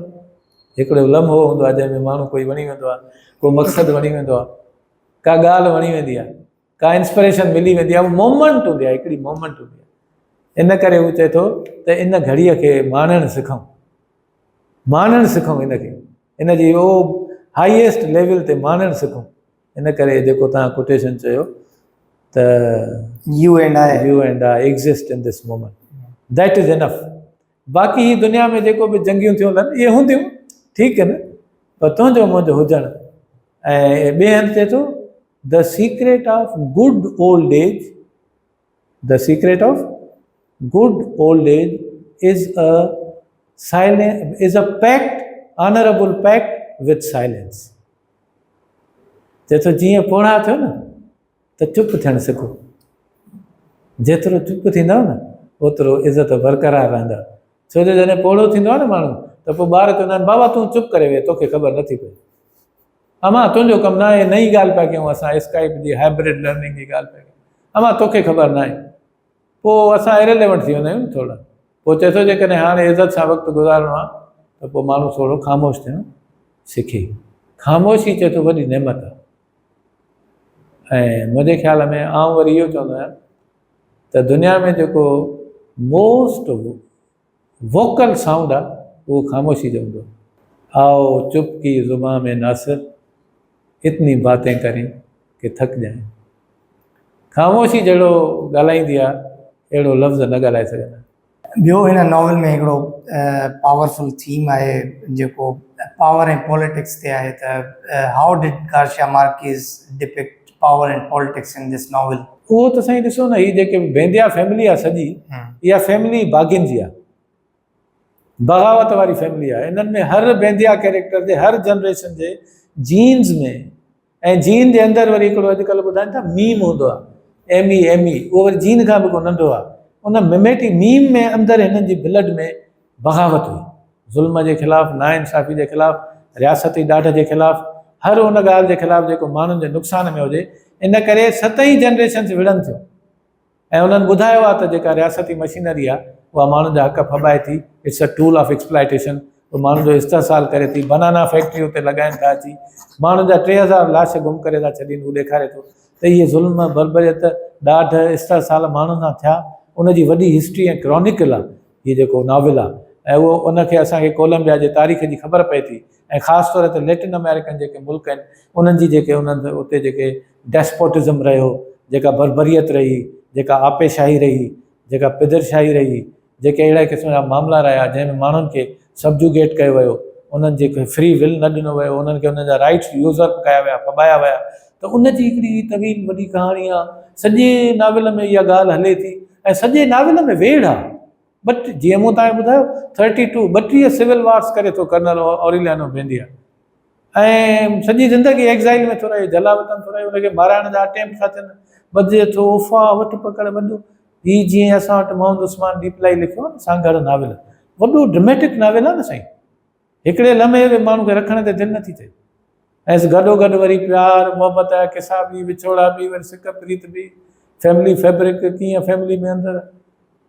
هڪڙو لمحو هوندو آ جنهن ۾ ماڻهو ڪوئي وڻي ويندو آ، ڪو مقصد وڻي ويندو آ، ڪا ڳالهه وڻي ويندي آ، ڪا انسپريشن ملي ويندي آ، مومنٽ هوندي آ، هڪڙي مومنٽ هوندي آ. ان ڪري هو چئي ٿو ته ان گهڙيء کي ماڻڻ سکون. ماڻڻ سکون ان کي ان جي اهو هائيسٽ ليول تي ماڻڻ سکون ان ڪري جيڪو تان ڪوٽيشن چيو ته you and I you and I exist in this moment that is enough باقي هي دنيا ۾ جيڪو به جنگيون ٿيون هلن اهي هونديون ٺيڪ آهن پر تنهنجو منهنجو هجڻ ۽ ٻئي هنڌ چئي ٿو the secret of good old age The secret of good old age is a silent is a pact honorable pact with silence. چئي ٿو جيئن پوڙها ٿيو نه ته چپ ٿيڻ سکو جيترو چپ ٿيندؤ نه اوترو عزت برقرار رهندا ڇو جو جڏهن پوڙهو ٿيندو آهي نه ماڻهو ته پوء ٻار چوندا آهن بابا تون چپ ڪري ويهه توکي خبر نٿي پئي امان تنهنجو ڪم ناهي نئين ڳالهه پيا ڪيون اسان اسڪائپ جي هائبرڊ لرننگ جي ڳالهه پيا ڪيون امان توکي خبر ناهي پوء اسان اريليونٽ ٿي ويندا آهيون نه ٿورا پوء چئي ٿو جيڪڏهن هاڻي عزت سان وقت گذارڻو آهي ته پوء ماڻهو ٿورو خاموش ٿيڻ سکي خاموشي چئي ٿو وڏي نعمت آهي ۽ منهنجي خيال ۾ آئون وري اهو چوندو آهيان ته دنيا ۾ جيڪو موسٽ ووڪل سائونڊ آ اهو خاموشي جو هوندو آ. آئو چپ ڪي زبان ۾ ناصر اتني باتين ڪرين ڪي ٿڪ جائين. خاموشي جهڙو ڳالهائيندي آ اهڙو لفظ نه ڳالهائي سگهندا. ٻيو هن ناول ۾ هڪڙو پاورفل ٿيم آهي جيڪو پاور ۽ پوليٽڪس تي آهي ته how did Garcia Marquez depict power and politics in this novel. اهو ته سائين ڏسو نه هي جيڪي بينديا فيملي آ سڄي اها فيملي باغين جي آ بغاوت واري فيملي آ انهن ۾ هر بينديا ڪيريڪٽر جي هر جنريشن جي جينز ۾ ۽ جين جي اندر وري هڪڙو اڄڪلهه ٻڌائين ٿا ميم هوندو آ ايم اي ايم اي اهو وري جين کان به ڪو ننڍو آ ان ميميٽي ميم ۾ اندر هنن جي بلڊ ۾ بغاوت هئي ظلم جي خلاف، ناانصافي جي خلاف، رياستي ڏاڍ جي خلاف، هر ان ڳالهه جي خلاف جيڪو ماڻهن جي نقصان ۾ هجي، ان ڪري ست ئي جنريشنز وڙهن ٿيون ۽ انهن ٻڌايو آهي ته جيڪا رياستي مشينري آهي اها ماڻهن جا حق ڦٻائي ٿي، it's a tool of exploitation, اهو ماڻهن جو استحصال ڪري ٿي، بنانا فيڪٽري اتي لڳائين ٿا اچي ماڻهن جا 3000 لاش گم ڪري ٿا ڇڏين، هو ڏيکاري ٿو ته اهي ظلم، بربريت، ڏاڍ، استحصال ماڻهن سان ٿيا، ان جي وڏي هسٽري ۽ ڪرانيڪل آهي. هي جيڪو ناول آ ۽ اهو ان کي اسان کي ڪولمبيا جي تاريخ جي خبر پئي ٿي ۽ خاص طور تي ليٽن آمريڪن جيڪي ملڪ آهن انهن جي جيڪي انهن اتي جيڪي ڊيسپوٽزم رهيو جيڪا بربريت رهي جيڪا آپيشاهي رهي جيڪا پدرشاهي رهي جيڪي اهڙا قسم جا معاملا رهيا جنهن ۾ ماڻهن کي سبجوگيٽ ڪيو ويو انهن جي فري ول نه ڏنو ويو انهن کي انهن جا رائٽس يوزرپ ڪيا ويا ڦٻايا ويا ته ان جي هڪڙي طويل وڏي ڪهاڻي آ سڄي ناول ۾ اها ڳالهه هلي ٿي ۽ سڄي ناول ۾ ويڙهه آ. ٻه جيئن مون توهان کي ٻڌايو ٿرٽي ٽو 32 سول وارس ڪري ٿو ڪرنل اوريليانو بينديا ۽ سڄي زندگي ايگزائل ۾ ٿو رهي جلاوطن ٿو رهي ان کي مارائڻ جا اٽيمپٽ ٿا ٿين ٻڌجي ٿو افواهه وٺ پڪڙ وڏو هي جيئن اسان وٽ محمد عثمان ڏيپلائي لکيو آ نه سانگهڙ ناول وڏو ڊرميٽڪ ناول آ نه سائين هڪڙي لمحي به ماڻهو کي رکڻ تي دل نٿي ٿئي ۽ گڏو گڏ وري پيار محبت جا قصا به وڇوڙا به وري سڪ پريت به فيملي فيبرڪ ڪيئن فيملي ۾ اندر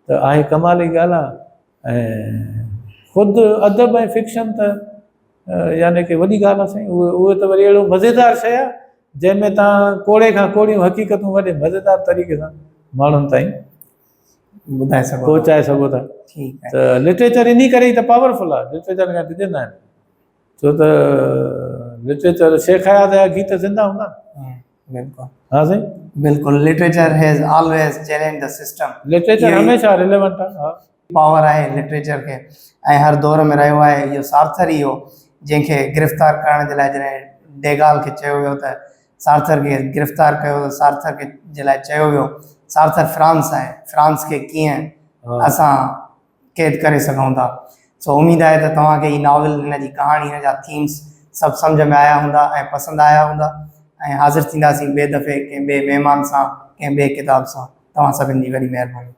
ته آهي ڪمال جي ڳالهه آهي ۽ خود ادب ۽ فڪشن ته يعني ڪي وڏي ڳالهه آهي سائين اهي اهي ته وري اهڙو مزيدار شيء آهي جنهن ۾ تان ڪوڙي کان ڪوڙيون حقيقتون وڏي مزيدار طريقي سان ماڻهن تائين ٻڌائي سگهو پهچائي سگهو ٿا ٺيڪ ته لٽريچر انهي ڪري ئي ته پاورفل آهي لٽريچر کان ڊڄندا آهن ڇو ته لٽريچر شيخ اياز جا گيت زنده هوندا بلڪل ها سائين بلڪل literature has always challenge the system literature هميشه ريليونٽ آهي ها پاور آهي لٽريچر کي ۽ هر دور ۾ رهيو آهي اهو سارٿر ئي هو جنهن کي گرفتار ڪرڻ جي لاء جڏهن ڊيگال کي چيو ويو ته سارتر کي گرفتار ڪيو ته سارتر کي جي لاء چيو ويو سارتر فرانس آهي فرانس کي ڪيئن اسان قيد ڪري سگهون ٿا سو اميد آهي ته توهان کي هي ناول هن جي ڪهاڻي هن جا ٿيمس سڀ سمجهه ۾ آيا هوندا ۽ پسند آيا هوندا ۽ حاضر ٿينداسين ٻئي دفعي ڪنهن ٻئي مهمان سان ڪنهن ٻئي ڪتاب سان توهان سڀن جي وڏي مهرباني.